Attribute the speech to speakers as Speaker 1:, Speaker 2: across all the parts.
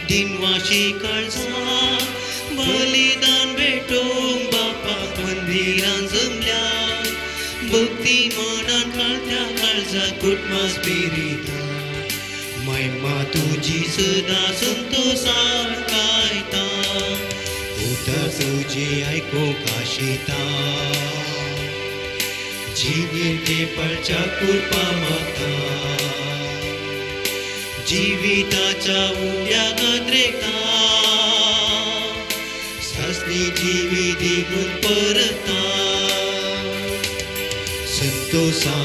Speaker 1: दिनवाशी काळजा बलिदान भेटोवंक बापाक मंदिरान जमल्या भक्ती मनान काळत्या काळजा कुटुंबा स्पिरिता महिमा तुजी सदां संतोसान गायता उतर तुजी आयकूंक आशिता जिवीत पळच्या कृपा मागता जिविताच्या उड्या गद्रेका सासणी जिवी दिवून परता संतोषा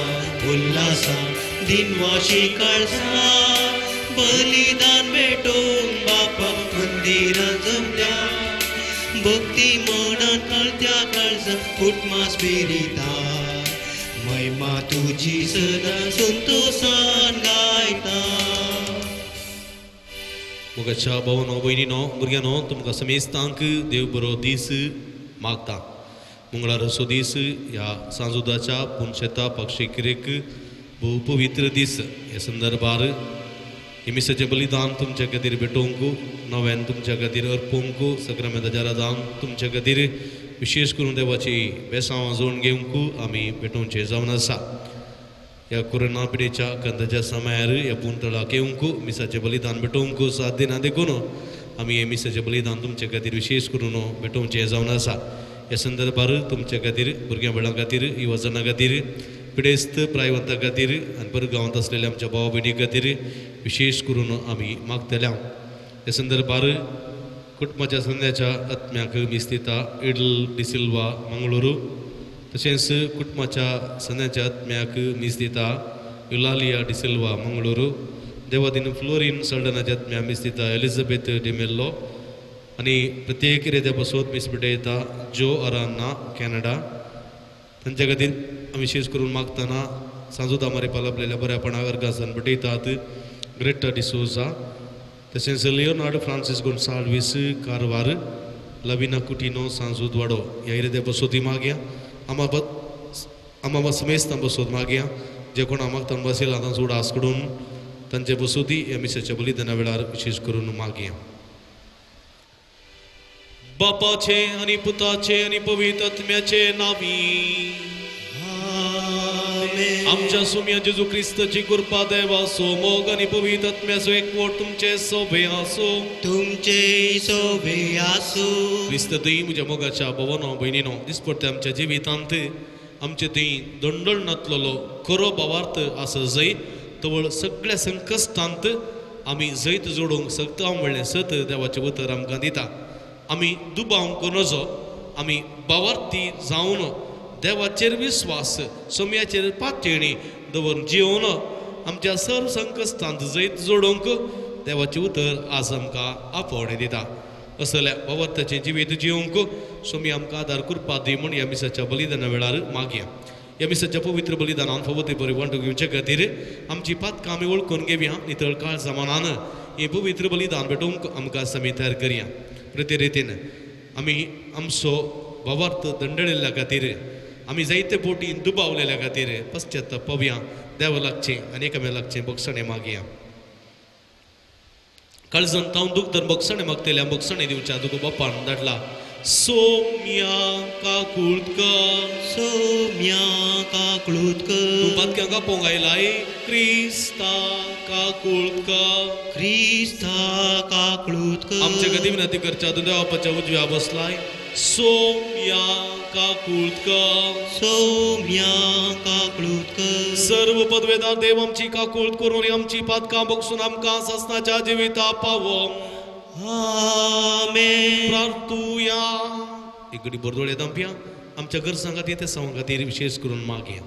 Speaker 1: उल्हासा दिनवाशी काळजा बलिदान भेटोवंक बापा मंदिरां जमल्या भक्ती मनान काळत्या काळजा कुटुंबा स्पिरिता महिमा तुजी सदां संतोषान गायता.
Speaker 2: मोगाच्या भावानो भयणीनो भुरग्यांनो तुमकां समेस्तांक देव बरो दीस मागता. मंगळार दीस ह्या सांजुदाच्या पुनशेता पक्षिक्रियेक भोव पवित्र दीस. ह्या संदर्भार मिसाचें बलिदान तुमच्या खातीर भेटोवंक नव्यान तुमच्या खातीर अर्पूंक सक्रामेंताच्या दान तुमच्या खातीर विशेष करून देवाची बेसांवां जोडून घेवंक आमी भेटोवचें जावन आसा. ह्या कोरोना पिडेच्या कंदाच्या समयार ह्या पुंतळाक येवंक मिसाचें बलिदान भेटोवंक साथ दिना देखून आमी हें मिसाचें बलिदान तुमचे खातीर विशेष करून भेटोवचें जावन आसा. ह्या संदर्भार तुमच्या खातीर भुरग्यां बाळां खातीर युवजनां खातीर पिडेस्त प्रायवंता खातीर आनी परगांवांत आसलेल्या आमच्या भावा भयणी खातीर विशेष करून आमी मागतल्या. ह्या संदर्भार कुटुंबाच्या संध्याच्या आत्म्याक मिस्तिता इडल डिसिल्वा मंगळुरू तशेंच कुटुंबाच्या संध्याच्या आत्म्याक मिस्तिता Eulalia D'Silva Mangaluru Devadin fluorine सल्डनाच्या आत्म्या मिस्तिता Elizabeth D'Mello आनी प्रत्येक रेद्या बसोत मिस भेटयता जो अरान्ना कॅनडा तांच्या खातीर विशेष करून मागतना सांजोदा मारिपाल आपल्याला बऱ्यापणा अर्गासन भेटयतात ग्रेटा डिसोजा तशेंच लियोनार्ड फ्रांसीस गोन्साल्वीस कारवार लविना कुटिनो सांजूद वाडो ह्या इरेद्या बसोती मागया आमा समेस्तां बसोत मागया जे कोण आमाक तंबासेल आतां चड आस कडून तांचे बसोती ह्या मिसाच्या बलिदाना वेळार विशेष करून मागया. बापाचे आनी पुताचे आनी पवित्र आत्म्याचे नावी आमच्या सुम्या जेजू क्रिस्ताची कृपा देवाचो मोग आनी पवित्र आत्म्याचो एकवट तुमचे सोबे आसो
Speaker 1: तुमचे सोबे आसो.
Speaker 2: क्रिस्त थंय म्हज्या मोगाच्या भवनो भयणीनो दिसपडटे आमच्या जिवितांत आमचे थंय दंडळ नातलेलो खरो भावार्थ आसा जंय तवळ सगळ्या संकश्टांत आमी जैत जोडूंक शकता म्हणलें सत देवाचें उतर आमकां दिता. आमी दुबाव करूं नजो आमी भावार्थी जावन देवाचेर विस्वास सोम्याचेर पातयेणी दवरून जिवन आमच्या सर्व संकश्टांत जैत जोडूंक देवाचें उतर आज आमकां आपोवणें दिता. असल्या भावार्थाचें जिवीत जिवंक सोमी आमकां आदार कृपा दी म्हूण ह्या मिसाच्या बलिदाना वेळार मागया. ह्या मिसाच्या पवित्र बलिदानान फावो ते बरी वांटून घेवचे खातीर आमची पातकां आमी वळखून घेवया नितळ काळजा मनान हें पवित्र बलिदान भेटोवंक आमकां समी तयार करया. प्रति रितीन आमी आमचो भावार्थ दंडळिल्ल्या खातीर आमी जायते बोटी दुबावलेल्या खातीर पश्चाताप पवया देवा लागचें आनी एकामेका लागचें बक्षणें मागया. काळजान तावन दूख तर बक्षणें मागतल्या बक्षणें दिवच्या तुका बापान धाडला. सोम्या काकुळकर
Speaker 1: सोम्या काकुळकर
Speaker 2: तूं पातक्यांक आपोवंक आयलाय क्रिस्ता काकुळकर
Speaker 1: क्रिस्ता काकुळकर
Speaker 2: आमच्या खातीर विनंती करच्या तूं देवाच्या उजव्या बसलाय सोम्या काकुळकर
Speaker 1: सोम्या काकुळकर
Speaker 2: सर्व पदवेदार देव आमची काकुळत करून आमची पातकां बक्षून आमकां सासणाच्या जिविता पावो.
Speaker 1: आमेन.
Speaker 2: प्रार्थुया. एक घडी बरदोळे दामप्या आमच्या गरजां खातीर ते सवां खातीर विशेष करून मागया.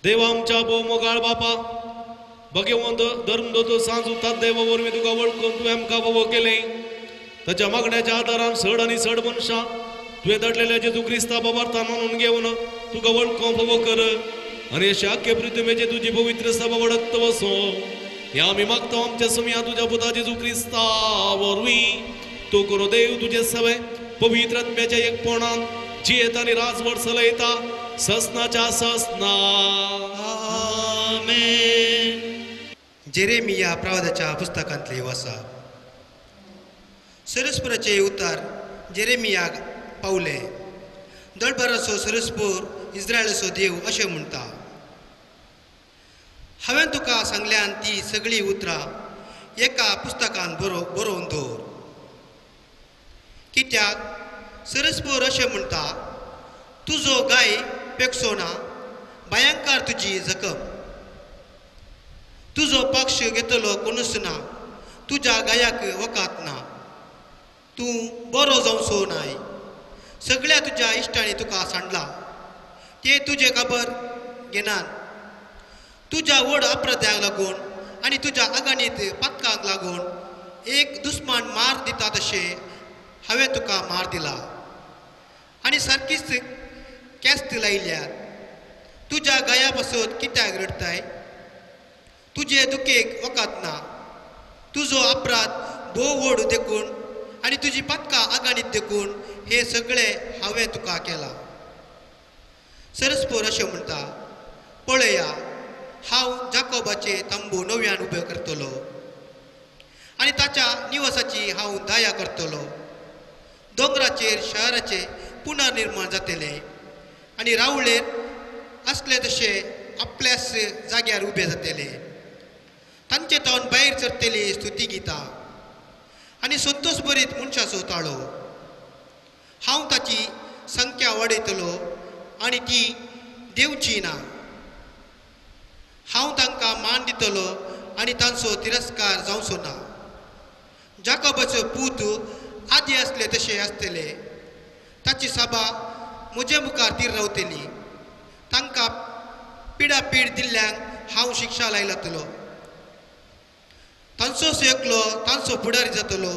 Speaker 2: देव आमच्या भोव मोगाळ बापा भगवंत धर्म दोतो सांज उतात देवा वरवीं तुका वळखून तुवें आमकां फावो केलें. ताच्या मागण्याच्या आदारान सड आनी सड मनशां तुवें धाडलेल्या जेजू क्रिस्ता बाबार्थान मानून घेवन तुका वळखूंक फावो कर आनी अशा आख्खे पृथ्वीचेर तुजी पवित्र सभा वडत वसो ह्या आमी मागता आमच्या सुम्या तुज्या पुता जेजू क्रिस्ता वरवीं. तूं करो देव तुजे सवे पवित्र आत्म्याच्या एकपणान जियेता आनी राजवट चलयता ससनाच्या ससना.
Speaker 1: आमेन. जेरेमिया प्रवादाच्या पुस्तकांतले वासा. सरस्पुराचे उतार जेरेमियाक पावले. दळभराचो सरस्पूर इस्रायलाचो देव अशें म्हणटा, हांवें तुका सांगल्यान ती सगळीं उतरां एका पुस्तकान बरोवन दवर. कित्याक सरस्पूर अशें म्हणटा, तुजो गाय पेकसो ना, भयंकर तुजी जखम, तुजो पक्ष घेतलो कोणूच ना, तुज्या गायाक वकात ना, तूं बरो जावचो नाय. सगळ्या तुज्या इश्टांनी तुका सांडला, ते तुजें खबर घेनात. तुज्या व्हड अपराध्यांक लागून आनी तुज्या आगाणीत पातकांक लागून एक दुस्मान मार दिता तशें हांवें तुका मार दिला आनी सारकीच केस्त लायल्या. तुज्या गाया पासत कित्याक रडटाय? तुजे दुखेक वकात ना. तुजो अपराध भोव व्हड देखून आनी तुजी पातकां आगाणीत देखून हे सगळें हांवें तुका केलां. सरस्पोर अशें म्हणटा, पळया हांव जाकोबाचे तंबू नव्यान उबे करतलो आनी ताच्या निवासाची हांव दया करतलो. दोंगराचेर शहराचे पुनर्निर्माण जातलें आनी रावळेर आसले तशें आपल्याच जाग्यार उबे जातले. तांचे तावन भायर सरतली स्तुती गितां आनी संतोष भरीत मनशाचो ताळो. हांव ताची संख्या वाडयतलो आनी ती देवची ना. हांव तांकां मान दितलो आनी तांचो तिरस्कार जावचो ना. जाकोबाचो पूत आदी आसले तशें आसतले, ताची सभा म्हजे मुखार तीर रावतली. तांकां पिडापीड दिल्ल्यांक हांव शिक्षा लायतलो. तांचोच एकलो तांचो फुडारी जातलो,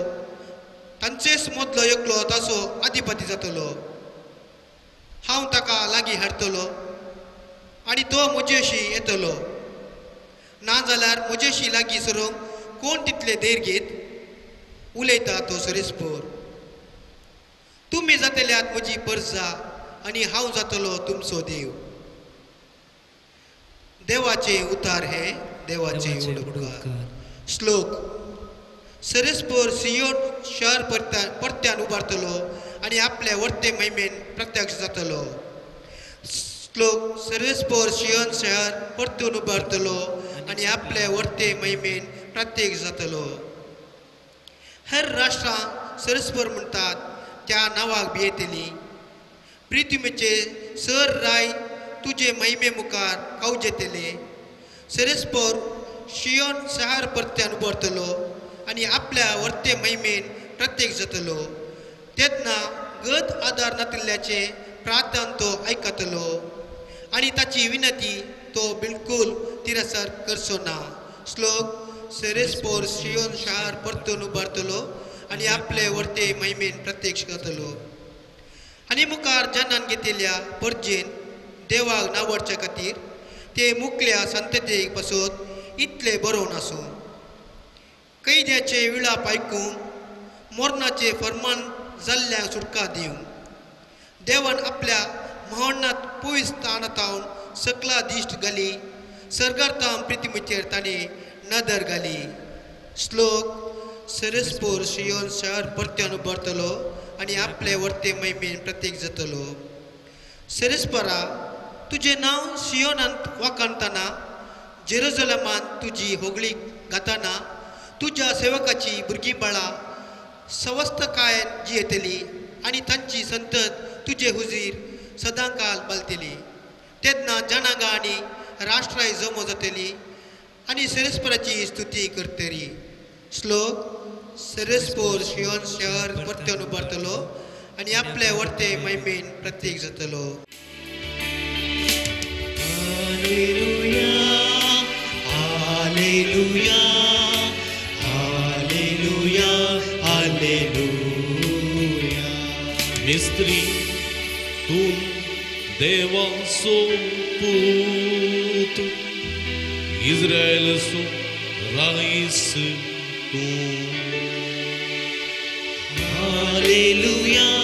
Speaker 1: तांचेच मदलो एकलो ताचो अधिपती जातलो. हांव ताका लागीं हाडटलो आनी तो म्हजेशी येतलो. नाजाल्यार म्हजेशी लागीं सरूंक कोण तितले धैर्य घेत? उलयता तो सरेस्पोर. तुमी जातल्यात म्हजी परजा आनी हांव जातलो तुमचो देव. देवाचे उतार हे देवाचे उपकार. श्लोक. सरस्पोर सियोन शहर परत्यान उबारतलो आनी आपले वर्ते महिमेन प्रत्यक्ष जातलो. श्लोक. सरस्पोर सियोन शहर परतून उबारतलो आनी आपले वर्ते महिमेन प्रत्यक्ष जातलो. हेर राष्ट्रां सरस्पोर म्हणटात त्या नांवाक भियेतली. प्रिथ्वीचे सर राय तुजे महिमे मुखार कावजेतले. सरस्पोर शियोन शहर परत्यान उबारतलो आनी आपल्या वर्ते महिमेन प्रत्येक जातलो. तेन्ना गत आदार नातिल्ल्याचें प्रार्थन तो आयकतलो आनी ताची विनंती तो बिलकुल तिरस्कार करचो ना. श्लोक. सरस्पोर शियोन शहर परतून उबारतलो आनी आपले वर्ते महिमेन प्रत्यक्ष जातलो. आनी मुखार जनान घेतिल्ल्या परजेन देवाक नावडचे खातीर ते मुकल्या संततेक पासत इतले बरोवन आसूं. कैद्याचे विळाप आयकून मरणाचे फर्मान जाल्ल्यांक सुटका दिवं. देवान आपल्या महणांत पयस ताणातावन सकला दिश्ट घाली, सर्गार्थान प्रितिमेचेर ताणें नदर घाली. श्लोक. सरस्पोर शियोन शहर परत्यान उबारतलो आनी आपले वर्ते महिमेन प्रत्येक जातलो. सरस्परा तुजें नांव सियोनांत वाखाणतना, जेरुजलमान तुजी होगळी गाताना, तुज्या सेवकाची भुरगीं बाळां सवस्तकायेन जियेतली आनी तांची संतत तुजे हुजीर सदांकाल बालतली. तेन्ना जनांगां आनी राष्ट्रांय जमो जातली आनी सरस्पराची स्तुती करतली. श्लोक. सरस्पोर शियोन शहर परत्यान उबारतलो आनी आपले वर्ते महिमेन प्रत्येक जातलो.
Speaker 3: Hallelujah, hallelujah, hallelujah, hallelujah.
Speaker 2: मिस्त्री तूं देवाचो पूत, इस्रायलाचो रायस तूं.
Speaker 3: Hallelujah,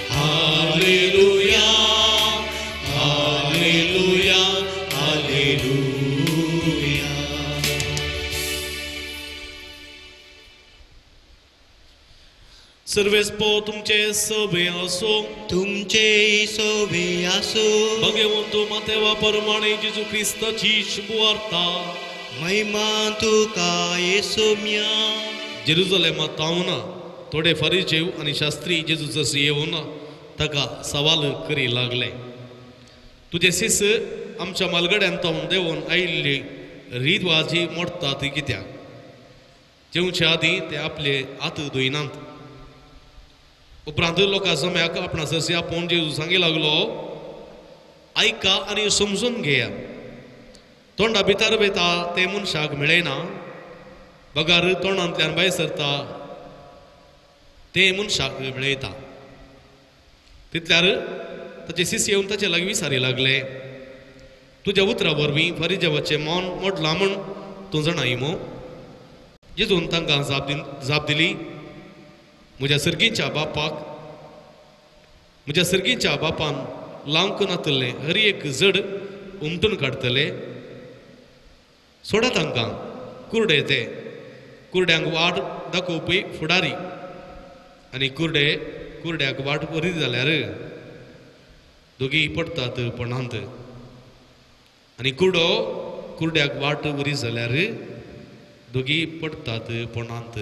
Speaker 3: hallelujah, hallelujah, hallelujah.
Speaker 2: सर्वेस्पो तुमचे सवे असो
Speaker 1: तुमचे सोवे असो।
Speaker 2: भगवंत मातेवा परमाणे जेजू क्रिस्ताची शुभवार्ता।
Speaker 1: महिमा तुका येसोम्या।
Speaker 2: जेरुजलेमा तावन थोडे फरिजेव आनी शास्त्री जेजू जस येवन ताका सवाल करी लागले, तुजे शिस आमच्या मालगड्यान तावन देवून आयिल्ली रिवाजी मोडटा ती कित्याक? जेवचे आदीं ते आपले हात धुयनात। उपरांत लोकां जम्याक आपणा सरशी आपोवन जेजू सांगी लागलो, आयका आनी समजून घेया, तोंडा भितर वयता तें मनशाक मेळयना, बगार तोंडांतल्यान भायर सरता तें मनशाक मेळयता। तितल्यार ताचे शिष्य येवन ताचे लागीं विचारी लागले, तुज्या उतरा वरवीं फरिजेवाचें मौन मोडलां म्हूण तूं जाणाय मू? जेजून तांकां जाप दिली, म्हज्या सर्गीच्या बापाक म्हज्या सर्गीच्या बापान लावंक नातलें हर एक जड उमटून काडटले। सोडा तांकां, कुरडे ते कुरड्यांक वाट दाखोवपी फुडारी आनी कुरडे कुरड्याक वाट बरी जाल्यार दोगी पडटात पणांत, आनी कुरडो कुरड्याक वाट बरी जाल्यार दोगी पडटात पणांत।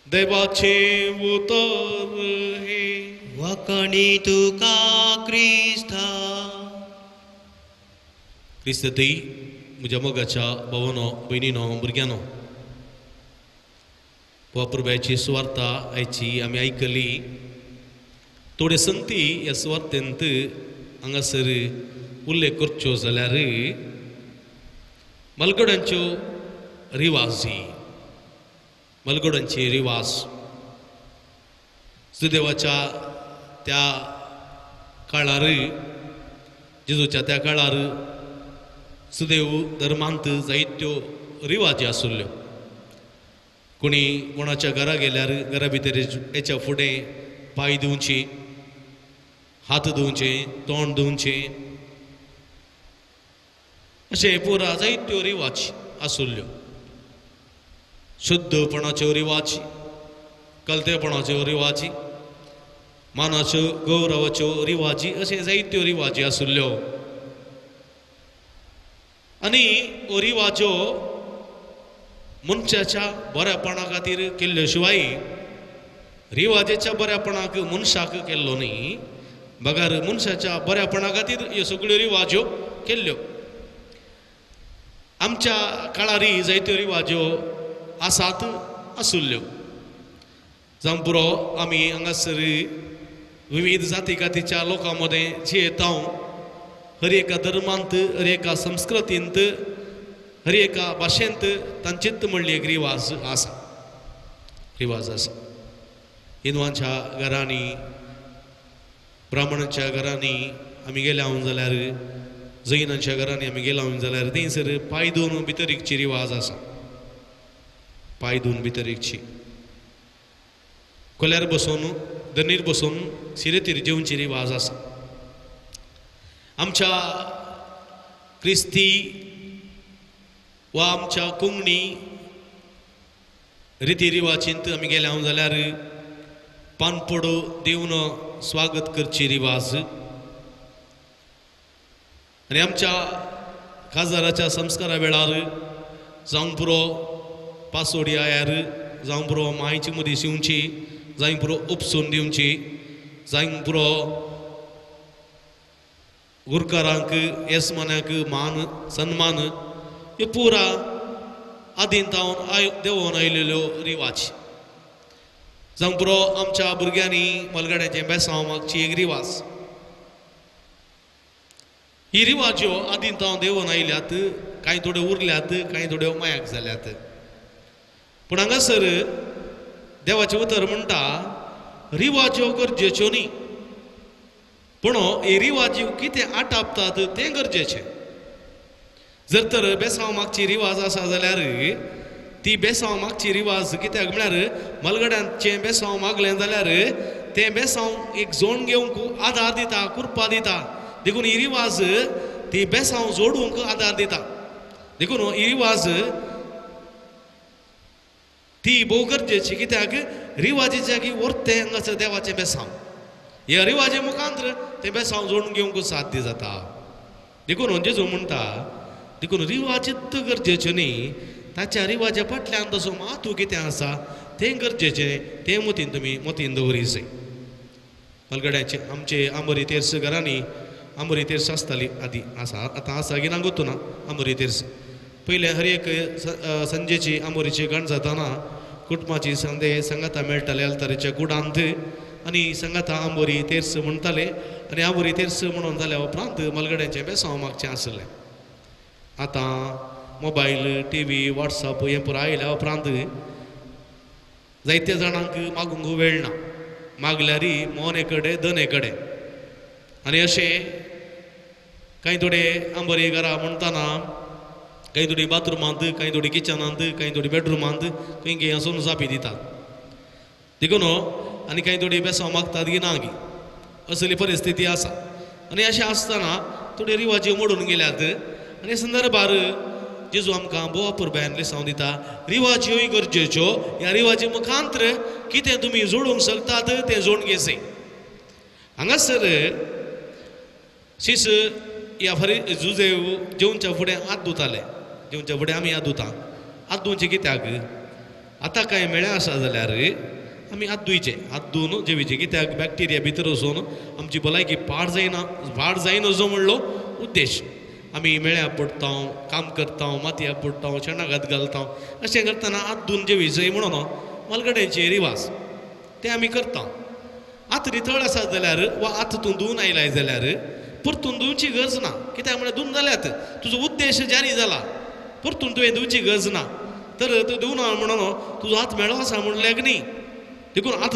Speaker 2: देवाचें उतर हें।
Speaker 1: वखणी तुका क्रिस्ता।
Speaker 2: क्रिस्त थंय म्हज्या मोगाच्या भावानो भयणीनो भुरग्यांनो, वापुरबायची सुवार्ता आयची आमी आयकली। थोडे संती ह्या सुवार्तेंत हांगासर उल्लेख करच्यो जाल्यार मलगड्यांच्यो रिवाजी, मलगड्यांचे रिवाज सुदेवाच्या त्या काळार, जेजूच्या त्या काळार सुदेव धर्मांत जायत्यो रिवाजी आसुल्ल्यो। कोणी कोणाच्या घरा गेल्यार घरा भितर हेच्या फुडें पांय धुवची, हात धुवचे, तोंड धुवचें, अशें पुरा जायत्यो रिवाज आसुल्ल्यो। शुद्धपणाच्यो रिवाजी, कलतेपणाच्यो रिवाजी, मानाच्यो गौरवाच्यो रिवाजी, अशें जायत्यो रिवाजी आसुल्ल्यो। आनी हो रिवाजो मनशाच्या बऱ्यापणा खातीर केल्ल्यो शिवाय रिवाजेच्या बऱ्यापणाक मनशाक केल्लो न्ही, बगर मनशाच्या बऱ्यापणा खातीर ह्यो सगळ्यो रिवाज्यो केल्ल्यो। आमच्या काळारी जायत्यो रिवाज्यो आसात आसुल्ल्यो। जावं पुरो आमी हांगासर विविध जाती कातीच्या लोकां मदें जियेता, हर एका धर्मांत, हर एका संस्कृतींत, हर एका भाशेंत तांचीच म्हणली एक रिवाज आसा, रिवाज आसा। हिंदवांच्या घरांनी, ब्राह्मणांच्या घरांनी आमी गेल्या जाल्यार, जैनांच्या घरांनी आमी गेल्या जाल्यार थंयसर पांय धुवन भितर एकची रिवाज आसा, पांय धुवन भितर एकची, कोल्यार बसून दनीर बसून सिरेतीर जेवची रिवाज आसा। आमच्या क्रिस्ती वा आमच्या कोंकणी रिती रिवाजींत आमी गेल्या जाल्यार पानपडो दिवन स्वागत करची रिवाज, आनी आमच्या काजाराच्या संस्कारा वेळार जावंक पुरो पासोडी आयार, जावंक पुरो मायची मदीं शिंवची, जावंक पुरो उपसून दिवची, जावंक पुरो गुरकारांक येसमान्याक मान सन्मान, ह्यो पुरा आदीन तावन देवोन आयिल्ल्यो रिवाज। जावंक पुरो आमच्या भुरग्यांनी मलगड्याचें बेसांव मागची एक रिवाज। ही रिवाज्यो आदीन तावन देवोन आयल्यात, कांय थोड्यो उरल्यात, कांय थोड्यो मायाक जाल्यात। पूण हांगासर देवाचें उतर म्हणटा रिवाज्यो गरजेच्यो न्ही, पूण हे रिवाज्यो कितें आटापतात तें गरजेचें। जर तर बेसांव मागची रिवाज आसा जाल्यार ती बेसांव मागची रिवाज कित्याक म्हळ्यार मलगड्यांचें बेसांव मागलें जाल्यार तें बेसांव एक जोण घेवंक आदार दिता, कुरपा दिता। देखून ही रिवाज ती बेसांव जोडूंक आदार दिता। देखून ही रिवाज ती भोव गरजेची कित्याक रिवाजीच्या की व्हरतें हांगासर देवाचें बेसांव ह्या रिवाजे मुखांतर तें बेसांव जोडून घेवंक साध्य जाता. देखून जेजू म्हणटा देखून रिवाजीत गरजेच्यो न्ही, ताच्या रिवाजा फाटल्यान तसो मातू कितें आसा तें गरजेचें, तें मतीन तुमी मतीन दवरी जाय. मलगड्याचे आमचे आंबोरी तेर्स घरांनी आंबोरी तेर्स आसताली आदी आसा, आतां आसा की ना गोतू ना. आंबोरी तेर्स पयलें हर एक संजेची आंबोरीची गण जाताना कुटुंबाची संदे सांगाता मेळटाले आल्तारीच्या कुडांत आनी सांगाता आंबोरी तेर्स म्हणटाले आनी आंबोरी तेर्स म्हणून जाल्या उपरांत मलगड्यांचें बेसांव मागचें आसलें. आतां मोबायल टी व्ही वॉट्सअप हें पुराय आयल्या उपरांत जायत्या जाणांक मागूंक वेळ ना, मागल्यार मोन कडेन दोन कडेन. आनी अशें कांय थोडे आंबोरी घरा म्हणटाना कांय थोडी बाथरुमांत, कांय थोडी किचनांत, कांय थोडी बेडरुमांत खंय खंय वचून जापी दितात. देखून आनी कांय थोडी बेसांव मागतात की ना की असली परिस्थिती आसा. आनी अशें आसतना थोडे रिवाजी मोडून गेल्यात आनी संदर्भार जेजू आमकां भोव अपुरबायेन लिसांव दिता. रिवाज्योय गरजेच्यो, ह्या रिवाजी मुखांतर कितें तुमी जोडूंक शकतात तें जोडून घेसे. हांगासर शीस ह्या फरी जुजेव जेवच्या फुडें हात धुताले, जेवच्या फुडें आमी हात धुता. हात धुवचे कित्याक? आतां कांय मेळ्ळें आसा जाल्यार आमी हात धुयचे, हात धुवन जेवचे कित्याक बॅक्टिरिया भितर वचून आमची भलायकी पाड जायना, पाड जायना असो म्हणलो उद्देश. आमी मेळ्या पडटा, काम करता, मातया पडटा, शेणाघात घालता, अशें करतना हात धुवन जेवचे म्हणून मलगड्यांचे रिवाज ते आमी करता. हात नितळ आसा जाल्यार वा हात तूं धुवन आयलाय जाल्यार परतून धुवची गरज ना, कित्याक म्हळ्यार धुवन जाल्यात तुजो उद्देश जारी जाला, परतून तुवें धुवची गरज ना. तर तूं धुवन म्हणून तुजो हात मेळो आसा म्हणल्यार न्ही, देखून हात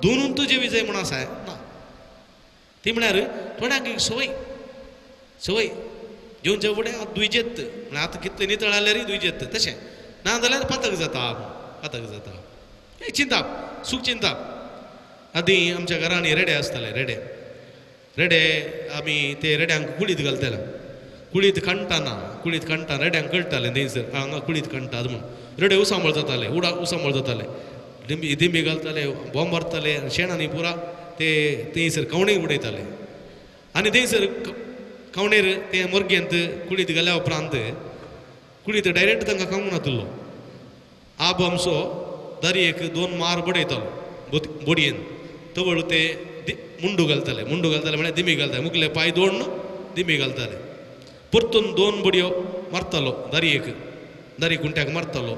Speaker 2: धुवन तूं जेवी जाय म्हूण आसा ना. ती म्हळ्यार थोड्यांक एक संवय, संवय जेवच्या फुडें हात धुयचेत म्हळ्यार हात कितले नितळ जाल्यारय धुयचेत, तशें ना जाल्यार पातक जाता, पातक जाता. एक चिंताप, सूख चिंताप. आदीं आमच्या घरांनी रेडे आसताले, रेडे रेडे आमी ते रेड्यांक कुळीत घालताले, कुळीत कांडटाना, कुळीत कांडटा रेड्यांक कळटालें थंयसर हांगा कुळीत कांडटात म्हूण. रेडे उसांबळ जाताले, उडा उसांबळ जाताले, दिंबी दिंबी घालताले, बॉम्ब मारताले, शेणांनी पुरा ते थंयसर कवणे उडयताले. आनी थंयसर कवणेर ते मोरगेंत कुळीत घाल्या उपरांत कुळीत डायरेक्ट तांकां खावंक नातिल्लो. आब आमचो दरयेक दोन मार बडयतालो बोडयेन, तवळ ते मुंडू घालताले, मुंडू घालताले म्हळ्यार दिमी घालताले, मुखले पांय दोन दिमी घालताले, परतून दोन बडयो मारतालो दरयेक, दरी कुंट्याक मारतालो,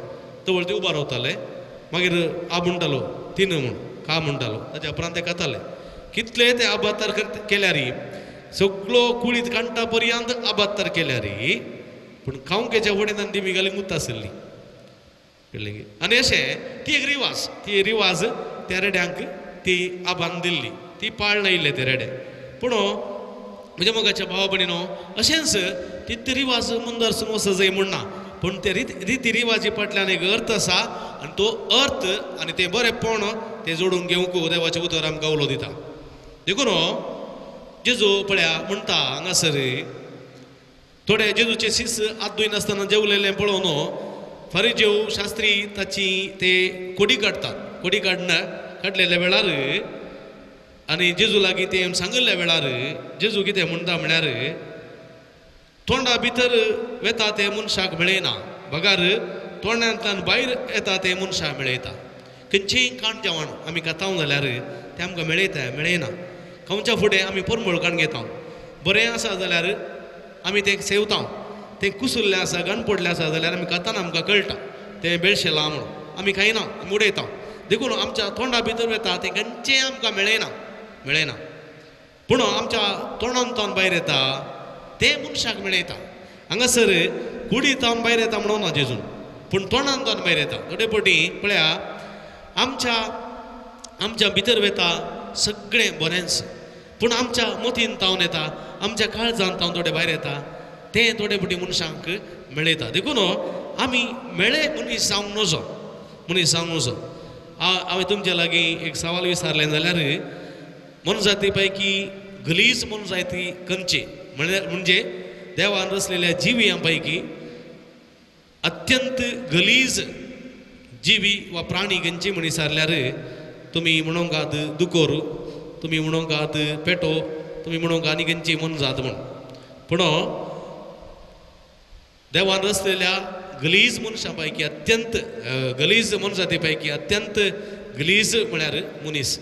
Speaker 2: तवळ ते उबो रावताले. मागीर आब म्हणटालो तीन म्हूण का म्हणटालो, ताच्या उपरांत ते खाताले. कितले ते आबातार केल्यार सगळो कुळीत कांडटा पर्यंत आबातार केल्यार पूण खावंकेच्या फुडें तांणी दिमी घाली मुत आसली, कळ्ळें. आनी अशें ती एक रिवाज, ती रिवाज त्या रेड्यांक ती आबान दिल्ली, ती पाळणा येयल्ले ते रेडे. पूण म्हज्या मोगाच्या भावा भयणीनो अशेंच ती रिवाज मुंदरसून वचत जाय म्हूण ना, पूण ते रिती रिवाजी फाटल्यान एक अर्थ आसा आनी तो अर्थ आनी तें बरेंपण तें जोडून घेवंक देवाचें उतर आमकां उलो दिता. देखून जेजू पळया म्हणटा हांगासर थोडे जेजूचे शिस हात धुयनासतना जेवलेलें पळोवन फारीजेव शास्त्री ताची ते कोडी काडटात. कोडी काडना काडलेल्या वेळार आनी जेजू लागीं ते सांगिल्ल्या वेळार जेजू कितें म्हणटा म्हळ्यार तोंडा भितर वेता तें मनशाक मेळयना, बगार तोंडांतल्यान भायर येता तें मनशाक मेळयता. खंयचेंय काण जेवण आमी खाता जाल्यार तें आमकां मेळयता मेळयना. खावच्या फुडें आमी परमळ काण घेता, बरें आसा जाल्यार आमी तें सेवता, तें कुसुल्लें आसा घाण पडलें आसा जाल्यार आमी खाताना आमकां कळटा तें बेळशेलां म्हणून आमी खायना, आमी उडयता. देखून आमच्या तोंडा भितर वेता तें खंयचेंय आमकां मेळयना, मेळयना. पूण आमच्या तोंडान भायर येता तें मनशाक मेळयता. हांगासर कुडी तावन भायर येता म्हणून ना जेजून, पूण तोंडान तावन भायर येता. थोडे पटी पळया आमच्या आमच्या भितर वेता सगळें बरेंच, पूण आमच्या मतीन तावन येता, आमच्या काळजान तावन थोडे भायर येता तें थोडे पटी मनशांक मेळयता. देखून आमी मेळे मनीस जावंक नजो, मनीस जावंक नजो. हांवें तुमच्या लागीं एक सवाल विचारलें जाल्यार मनजाती पैकी गलीज मनजाती खंयची म्हणल्यार म्हणजे देवान रचलेल्या जिवयां पैकी अत्यंत गलीज जिवी वा प्राणी खंयची म्हणी सारल्यार तुमी म्हणोंक आहात दुकोर, तुमी म्हणोंक आहात पेटो, तुमी म्हणोंक आनी खंयची मोनजात म्हूण. पूण देवान रचलेल्या गलीज मनशां पैकी अत्यंत गलीज मनजाती पैकी अत्यंत गलीज म्हळ्यार मनीस.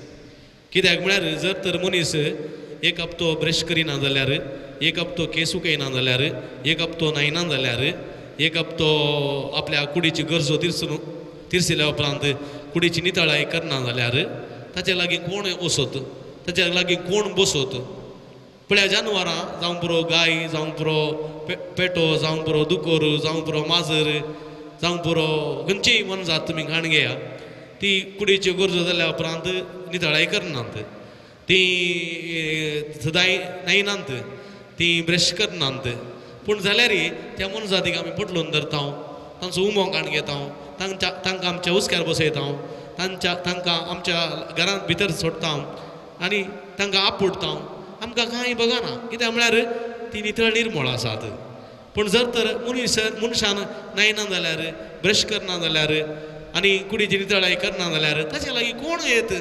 Speaker 2: कित्याक म्हळ्यार जर तर मनीस एक हप्तो ब्रश करिना जाल्यार, एक हप्तो केस उकयना जाल्यार, एक हप्तो न्हायना जाल्यार, एक हप्तो आपल्या कुडीची गरजो तिरसून तिरसिल्या उपरांत कुडीची नितळाय करना जाल्यार ताचे लागीं कोण वसत, ताच्या लागीं कोण बसत. पळया जानवरां जावं पुरो गाय, जावं पुरो पेटो, जावं पुरो दुकोर, जावं पुरो माजर, जावं पुरो खंयचीय मोनजात तुमी घाण घेया, ती कुडीच्यो गरजो जाल्या उपरांत नितळाय करनात, ती सदांय न्हायनात, ती ब्रश करनात. पूण जाल्यार त्या मोनजातीक आमी पटलून धरता, तांचो उमो काण घेता, तांकां आमच्या हुस्क्यार बसयता, तांकां आमच्या घरांत भितर सोडटा आनी तांकां आपुडटा. आमकां कांय बगना, कित्याक म्हळ्यार ती नितळ निर्मळ आसात. पूण जर तर मनीस मनशान न्हायना जाल्यार, ब्रश करना जाल्यार आनी कुडीची नितळाय करना जाल्यार ताच्या लागीं कोण येत?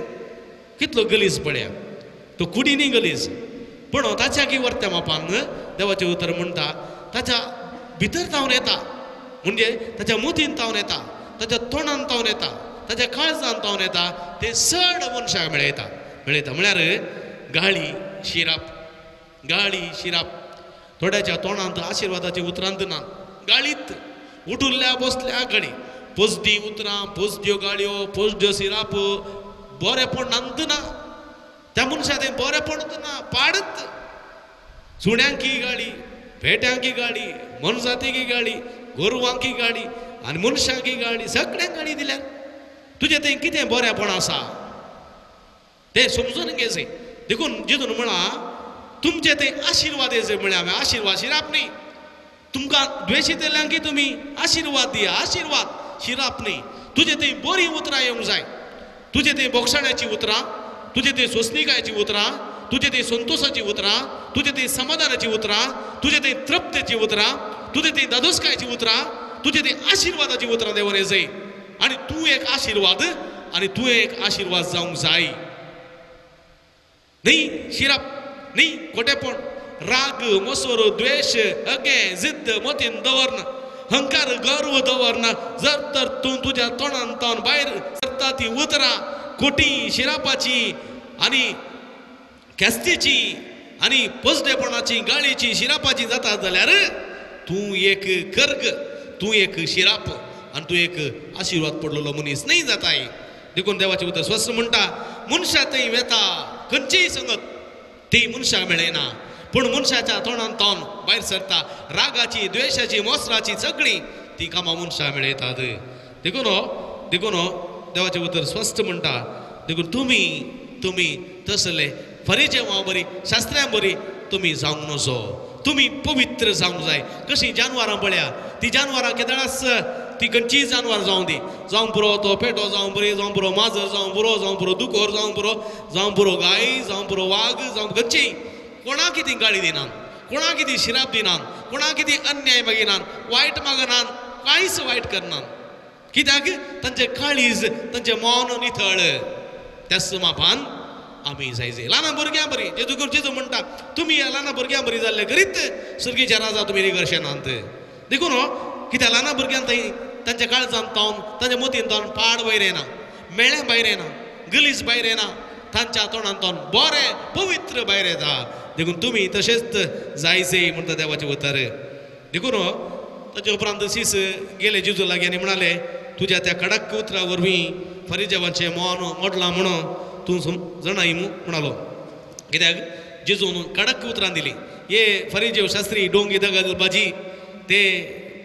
Speaker 2: कितलो गलीज पळया, तो कुडीनी गलीज. पूण ताच्या की वर्त्या मापान देवाचें उतर म्हणटा ताच्या भितर तावन येता, म्हणजे ताच्या मोतीन तावन येता, ताच्या तोंडान तावन येता, ताच्या काळजान तावन येता, तें चड मनशाक मेळयता मेळयता. म्हळ्यार गाळी शिराप, गाळी शिराप. थोड्याच्या तोंडांत आशिर्वादाची उतरांत ना, गाळीत उठुल्ल्या बसल्या गाळी, पोजदी उतरां, पोजद्यो गाळयो, पोजद्यो सिराप, बरेपण नांत ना त्या मनशा, तें बरेपण ना पाडत. सुण्यांकी गाळी, पेट्यांकी गाळी, मनजातीकी गाळी, गोरवांकी गाळी आनी मनशांकी गाळी, सगळ्यांक गाळी दिल्यार तुजें तें कितें बरेपण आसा तें समजून घेवचें. देखून जितून म्हळां तुमचें तें आशिर्वाद येचे म्हळ्यार हांवें आशिर्वाद शिराप न्ही. तुमकां द्वेशितल्यांक की तुमी आशिर्वाद दिया, आशिर्वाद शिराप न्ही. तुजें थंय बरीं उतरां येवंक जाय, तुजें थंय बोगसाण्याचीं उतरां, तुजें थंय सोंसणिकायेचीं उतरां, तुजें थंय संतोशाचीं उतरां, तुजें थंय समाधानाचीं उतरां, तुजें थंय तृप्तेचीं उतरां, तुजें थंय दादोसकायेचीं उतरां, तुजें थंय आशिर्वादाचीं उतरां देवान येजय. आनी तूं एक आशिर्वाद आनी तूं एक आशिर्वाद जावंक जाय. न्ही शिराप, न्ही खोटेपण, राग, मोसोर, द्वेश, अगे, जिद्द मतीन दवरना, हंकार, गर्व दवरना. जर तर तूं तुज्या तोंडान तावन भायर सरता ती उतरां खोटी, शिरापाची आनी ख्यास्तीची आनी पोजडेपणाची, गाळीची, शिरापाची जाता जाल्यार तूं एक कर्ग, तूं एक शिराप आनी तूं एक आशिर्वाद पडलेलो मनीस न्ही जाताय. देखून देवाचें उतर स्वस्थ म्हणटा मनशा थंय वेता खंयचीय संगत ती मनशाक मेळना, पूण मनशाच्या तोंडान तोंड भायर सरता रागाची, द्वेशाची, मोसराची सगळीं ती कामां मनशाक मेळयतात. देखून देखून देवाचें उतर स्वस्थ म्हणटा. देखून तुमी तुमी तसले फरिजेवां बरी, शास्त्र्यां बरी तुमी जावंक नजो, तुमी पवित्र जावंक जाय. कशीं जानवरां पळया, ती जानवरां केदळास ती खंयचीय जानवर जावं दी, जावं पुरो तो पेटो जावं बरी, जावं पुरो माजर जावं पुरो, जावं पुरो दुकोर जावं पुरो, जावं पुरो गाय, जावं पुरो वाग, जावं खंयची, कोणाक ती गाळी दिनात, कोणाक ती शिराप दिनात, कोणाक ती अन्याय मागिनात, वायट मागनात, कांयच वायट करनात. कित्याक तांचें काळीज, तांचें मौन नितळ. त्याच मापान आमी जायजे ल्हान भुरग्यां बरी. जेजू जेजू म्हणटा तुमी ह्या ल्हान भुरग्यां बरी जाल्ले करीत सुर्गीच्या राजा तुमी रिगर्शनात. देखून कित्याक ल्हान भुरग्यां थंय तांच्या काळजान तावन, तांच्या मतीन तावन पाड भायर येना, मेळ्ळें भायर येना, गलीज भायर येना, तांच्या तोंडान तावन बरें पवित्र भायर येता. देखून तुमी तशेंच जायचे म्हणटा देवाचें उतर. देखून ताचे उपरांत शीस गेले जेजू लागीं आनी म्हणाले तुज्या त्या कडक उतरा वरवीं फरिजेवांचें मौन मोडलां म्हणून तूं जाणाय म्हणालो. कित्याक जेजून कडक उतरां दिलीं. हे फरिजेव शास्त्री डोंगी दगलबाजी, ते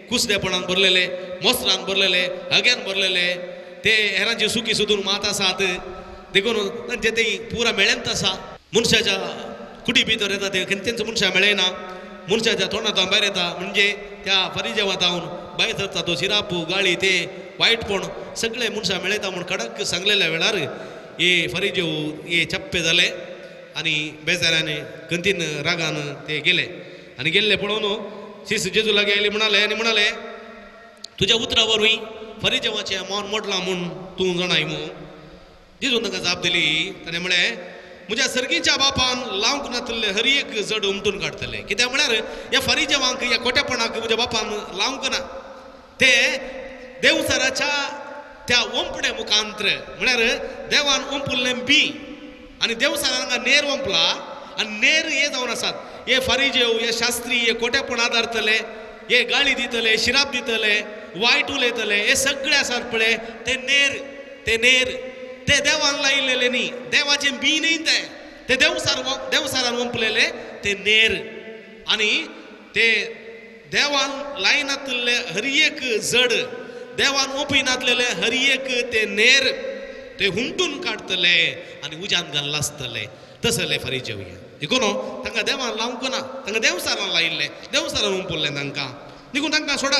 Speaker 2: कुसडेपणान भरलेले, मोसरान भरलेले, हग्यान भरलेले, ते हेरांची सुकी सोदून मात आसात. देखून तांचे ते पुरा मेळ्यांत आसा. मनशाच्या कुडी भितर येता ते खंयचेंच मनशां मेळना, मनशाच्या तोंडांत भायर येता. म्हणजे त्या फरिजेवा जावन भायर सरता तो शिराप, गाळी, ते वायटपण सगळे मनशां मेळयता म्हूण कडक सांगलेल्या वेळार हे फरिजेव हे चप्पे जाले आनी बेजारान गंतीन रागान ते गेले. आनी गेल्ले पळोवन शिस जेजू लागीं आयले म्हणाले आनी म्हणाले तुज्या उतरा वरवीं फरिजेवाचें मौन मोडलां म्हूण तूं जाणाय मू. जेजून तांकां जाप दिली, ताणें म्हळें म्हज्या सर्गीच्या बापान लावंक नातिल्लें हर एक जड उमटून काडटलें. कित्याक म्हळ्यार ह्या फरिजेवांक ह्या कोट्यापणाक म्हज्या बापान लावंक ना, ते देवचाराच्या त्या ओंपणे मुखांत्र म्हळ्यार देवान ओंपुल्लें बी आनी देवचारान हांगा नेर ओंपला आनी नेर हे जावन आसात. हे फारिजेव, हे शास्त्री, हे कोट्यापण आदारतले, हे गाळी दितले, शिराप दितले, वायट उलयतले, हे सगळे आसात पळय ते नेर, ते नेर ते देवान लायिल्लेले न्ही, देवाचें बी न्ही, ते ते देवसार देवसारान ओंपलेले ते नेर. आनी ते देवान लायनातिल्ले हर एक जड, देवान ओंपिनातलेले हर एक ते नेर ते हुमटून काडटले आनी उज्यान घालून लासतले. तसले फारिजेव हे देखून तांकां देवान लावंक ना, तांकां देवसारान लायिल्लें, देवसारान ओंपुल्लें तांकां. देखून तांकां सोडा,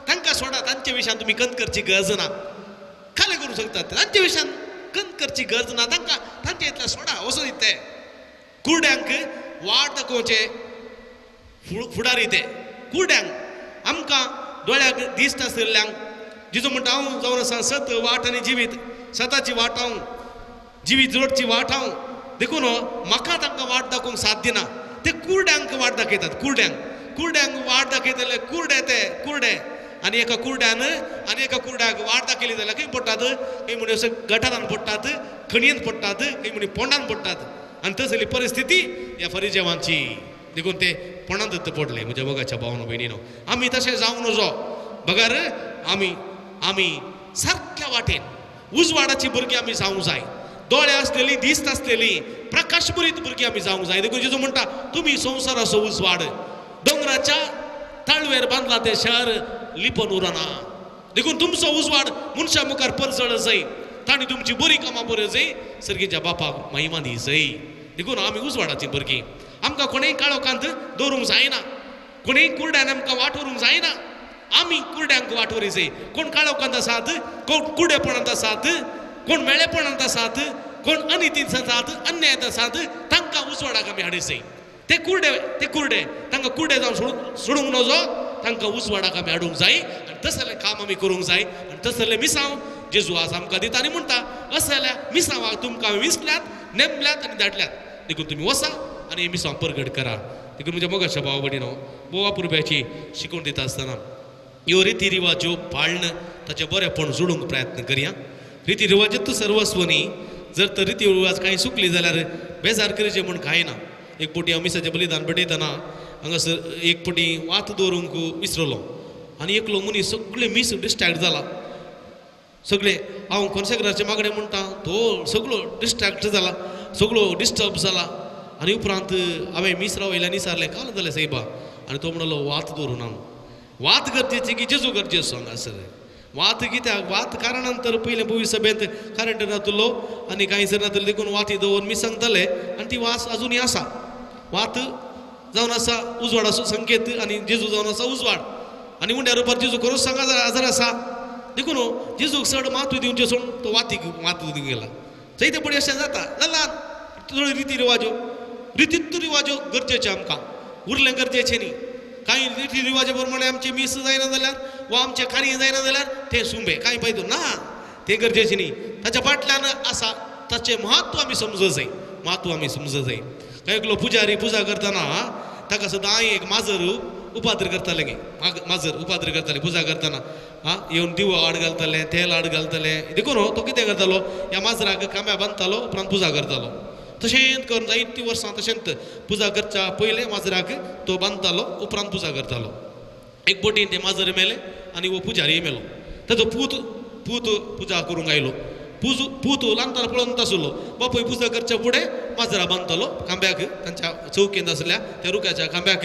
Speaker 2: तांकां सोडा, तांचे विशयान तुमी कंत करची गरज ना, खाली करूंक शकतात, तांचे विशयान कंत करची गरज ना, तांकां तांचे इतलें सोडा वचून ते. कुर्ड्यांक वाट दाखोवचे फुडारी ते कुर्ड्यांक, आमकां दोळ्याक दिस्त आशिल्ल्यांक जेजू म्हणटा हांव जावन आसा सत वाट आनी जिवीत, सताची वाट हांव, जिवीत जोडची वाट हांव. देखून म्हाका तांकां वाट दाखोवंक साथ दिना, ते कुर्ड्यांक वाट दाखयतात. कुर्ड्यांक कुर्ड्यांक वाट दाखयतले, कुर्डे ते कुर्डे. आनी एका कुर्ड्यान आनी एका कुर्ड्याक वाट दाखयली जाल्यार खंय पडटात, खंय म्हण अशें गटारान पडटात, खणयेन पडटात, खंय म्हण पोंडान पडटात. आनी तसली परिस्थिती ह्या फरिजेवांची. देखून ते पोंडांत पडले. म्हज्या मोगाच्या भावनो भयणीनो, आमी तशें जावंक नजो, बगर आमी आमी सारक्या वाटेन उजवाडाची भुरगीं आमी जावंक जाय. दोळे आसलेली, दिस्त आसलेली, प्रकाशभरीत भुरगीं आमी जावंक जाय. देखून जेजू म्हणटा तुमी संवसाराचो उजवाड, दोंगराच्या ताळवेर बांदला तें शहर लिपोन उरना. देखून तुमचो उजवाड मनशा मुखार परजळ जाय, तांणी तुमची बरी कामां बऱ्यो जाय, सर्गीच्या बापाक महिमा दी जाय. देखून आमी उजवाडाची भुरगीं, आमकां कोणेय काळोखांत दवरूंक जायना, कोणेय कुर्ड्यान आमकां वाट व्हरूंक जायना, आमी कुर्ड्यांक वाट व्हरी जाय. कोण काळोखांत आसात, कोण कुडेपणांत आसात, कोण मेळेपणांत आसात, कोण अनितींत आसात, अन्यायांत आसात, तांकां उजवाडाक आमी हाडी जाय. ते कुर्डे, ते कुर्डे तांकां कुर्डे जावन सोडूंक नजो, तांकां उजवाडाक आमी हाडूंक जाय आनी तसलें काम आमी करूंक जाय. आनी तसलें मिसांव जेजू आज आमकां दिता आनी म्हणटा असल्या मिसांवाक तुमकां हांवें विसल्यात, नेमल्यात आनी धाडल्यात. देखून तुमी वसा आनी हे मिसांव परगट करा. देखून म्हज्या मोगाच्या भाव भयणीनो, बोवा पुरब्याची शिकवण दिता आसतना ह्यो रिती रिवाज्यो पाळण ताचें बरेंपण जोडूंक प्रयत्न करया. रिती रिवाजूच सर्वस्व न्ही, जर तर रिती रिवाज कांय चुकली जाल्यार बेजार करचें म्हूण कांय ना. एक पटी हांव मिसाचें बलिदान भेटयतना हांगासर एक पटी वात दवरूंक विसरलो आनी एकलो मनीस सगळे मीस डिस्ट्रेक्ट जाला, सगळे हांव कोन्सेग्राचे मागणें म्हणटा तो सगळो डिस्ट्रेक्ट जाला, सगळो डिस्टर्ब जाला. आनी उपरांत हांवें मीस रावयल्यान विचारलें काल जालें सायबा, आनी तो म्हणलो वात दवरून हांव. वात गरजेची की जेजू गरजेचो हांगासर वात कित्याक वात कारणान तर पयलें पयली सभेंत करंट नातलो आनी कांय सर नातलो, देखून वाती दवरून मीस सांगताले आनी ती वास अजुनूय आसा. वात जावन आसा उजवाडाचो संकेत आनी जेजू जावन आसा उजवाड आनी उंड्या रुपार जेजू खरोच सांगा आजार आसा. देखून जेजूक चड मातू दिवचें सोडून तो वातीक मातू दिवंक गेला. जायते पडी अशें जाता ल्हान चड रिती रिवाज्यो, रितीत्व रिवाज्यो गरजेचे आमकां, उरलें गरजेचें न्ही. कांय रिती रिवाजे प्रमाणे आमचें मीस जायना जाल्यार वा आमचें कार्य जायना जाल्यार तें सुंबे कांय फायदो ना, तें गरजेचें न्ही. ताच्या फाटल्यान आसा ताचें म्हत्व आमी समजूं जाय, म्हत्व आमी समजूं जाय. कांय एकलो पुजारी पुजा करतना ताका सदांय एक माजर उपाद्र करताले गे, माजर उपाद्र करताले पुजा करतना, आं येवन दिवो आड घालताले, तेल आड घालताले. देखून तो कितें करतालो, ह्या माजराक खांब्या बांदतालो, उपरांत पुजा करतालो. तशेंच करून जायतीं वर्सां तशेंच पुजा करच्या पयलें माजराक तो बांदतालो, उपरांत पुजा करतालो. एक बोटीन तें माजर मेलें आनी हो पुजारी मेलो. ताचो पूत पूत पुजा करूंक आयलो. पूत ल्हानताना पळोवन आसलो, बापूय पुजा करच्या फुडें माजरा बांदतालो खांब्याक, तांच्या चौकेंत आसल्या त्या रुखाच्या खांब्याक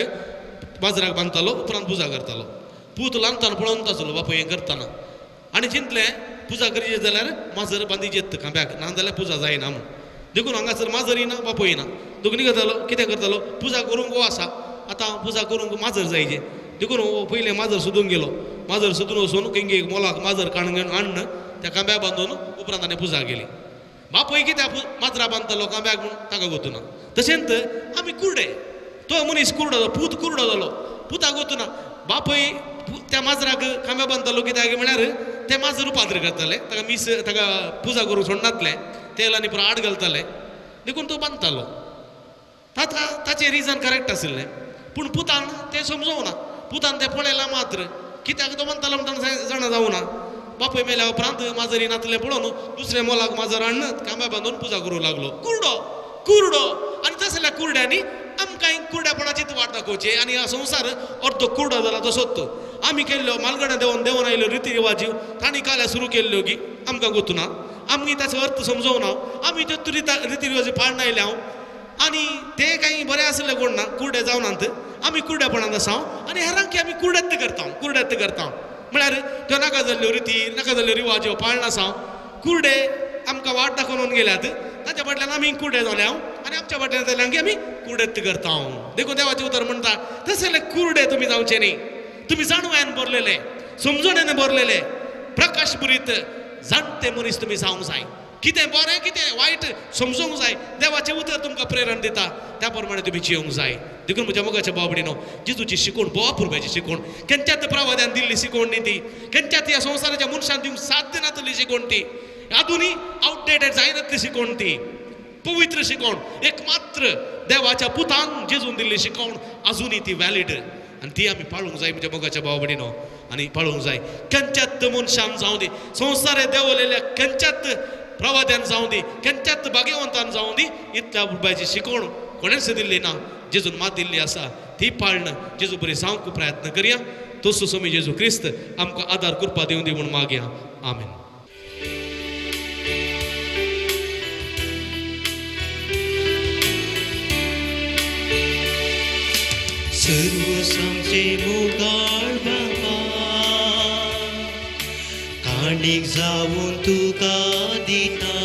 Speaker 2: माजराक बांदतालो, उपरांत पुजा करतालो. पूत ल्हानताना पळोवन आसलो बापूय हें करतना आनी चिंतलें पुजा करची जाल्यार माजर बांदिचेत खांब्याक, ना जाल्यार पुजा जायना म्हूण. देखून हांगासर माजर येना, बापूय येना. देखून करतालो कितें करतालो, पुजा करूंक हो आसा, आतां पुजा करूंक माजर जायचे. देखून हो पयलें माजर सोदूंक गेलो, माजर सोदून वचून खंय एक मोलाक माजर काडून हाडून त्या खांब्या बांदून उपरांत ताणें पुजा केली. बापूय कित्याक माजरा बांदतालो खांब्याक म्हूण ताका गोतूना. तशेंच आमी कुर्डे, तो मनीस कुर्डो जालो, पूत कुर्डो जालो, पुताक गोतूना. बापूय त्या माजराक खांब्या बांदतालो कित्याक म्हळ्यार ते माजर उपाद्र करताले, ताका मीस ताका पुजा करूंक सोडनातले, तेल आनी पुरो आड घालताले, देखून तो बांदतालो. ताका ताचें रिजन करेक्ट आशिल्लें, पूण पुतान तें समजोवना. पुतान तें पळयलां मात्र कित्याक तो बांदतालो म्हणटा जाणा जावना. बापूय मेल्या उपरांत माजरी नातलें पळोवन दुसऱ्या मोलाक माजर हाडून खांब्या बांदून पुजा करूंक लागलो. कुरडो कुरडो. आनी तसल्या कुरड्यांनी आमकां कुरड्यापणाचीच वाट दाखोवची आनी हा संवसार अर्दो कुरडो जाला तसोच. आमी केल्ल्यो मालगड्या देंवन देंवन आयल्यो रिती रिवाजी तांणी काल्या सुरू केल्ल्यो की आमकां गोतुना, आमी ताचो अर्थ समजोवना, आमी त्यो रिती रिवाजी पाळना आयल्या आनी ते कांय बरें आसले कोण ना, कुरडे जावनात. आमी कुरड्यापणांत आसा आनी हेरांकी आमी कुरड्यात करता, कुरड्यात करता. म्हळ्यार त्यो नाका जाल्ल्यो रिती नाका जाल्ल्यो रिवाज्यो पाळना आसा. कुरडे आमकां वाट दाखोवन गेल्यात, ताच्या फाटल्यान आमी कुरडे जाल्या आनी आमच्या फाटल्यान जाल्यान की आमी कुरडेत करता. देखून देवाचें उतर म्हणटा तशें जाल्यार कुरडे तुमी जावचे न्ही. तुमी जाणवायन भरलेले, समजण्यान भरलेले, प्रकाश पुरीत जाणटे मनीस तुमी जावंक जाय. कितें बरें कितें वायट समजूंक जाय. देवाचें उतर तुमकां प्रेरणा दिता त्या प्रमाणे तुमी जियोंक जाय. देखून म्हज्या मोगाच्या बाबडीनो, जेजूची शिकवण भोव अपुरबायेची शिकवण, केन्नाच प्रवाद्यान दिल्ली शिकवण न्ही ती, केन्नाच ह्या संवसाराच्या मनशान दिवंक साध्य नातली शिकवण ती, आजुनूय आवटडेटेड जायनातली शिकवण ती. पवित्र शिकवण एक मात्र देवाच्या पुतान जेजून दिल्ली शिकवण आजुनूय ती व्हॅलिड आनी ती आमी पाळूंक जाय म्हज्या मोगाच्या भाव-भयणीनो. आनी पाळूंक जाय. केन्नाच मनशान जावं दी, संवसारे देंवलेल्या केन्नाच प्रवाद्यान जावं दी, केन्नाच भाग्यवंतान जावं दी, इतल्या अपुरबायेची शिकवण कोणेंच दिल्ली ना. जेजून मात दिल्ली आसा ती पाळण जेजू बरी जावंक प्रयत्न करया. तसो स्वामी जेजू क्रिस्त आमकां आदार कृपा दिवं दी म्हूण मागया. आमेन.
Speaker 3: सर्व सामचे मोगाळ बाबा, काणीक जावन तुका दिता,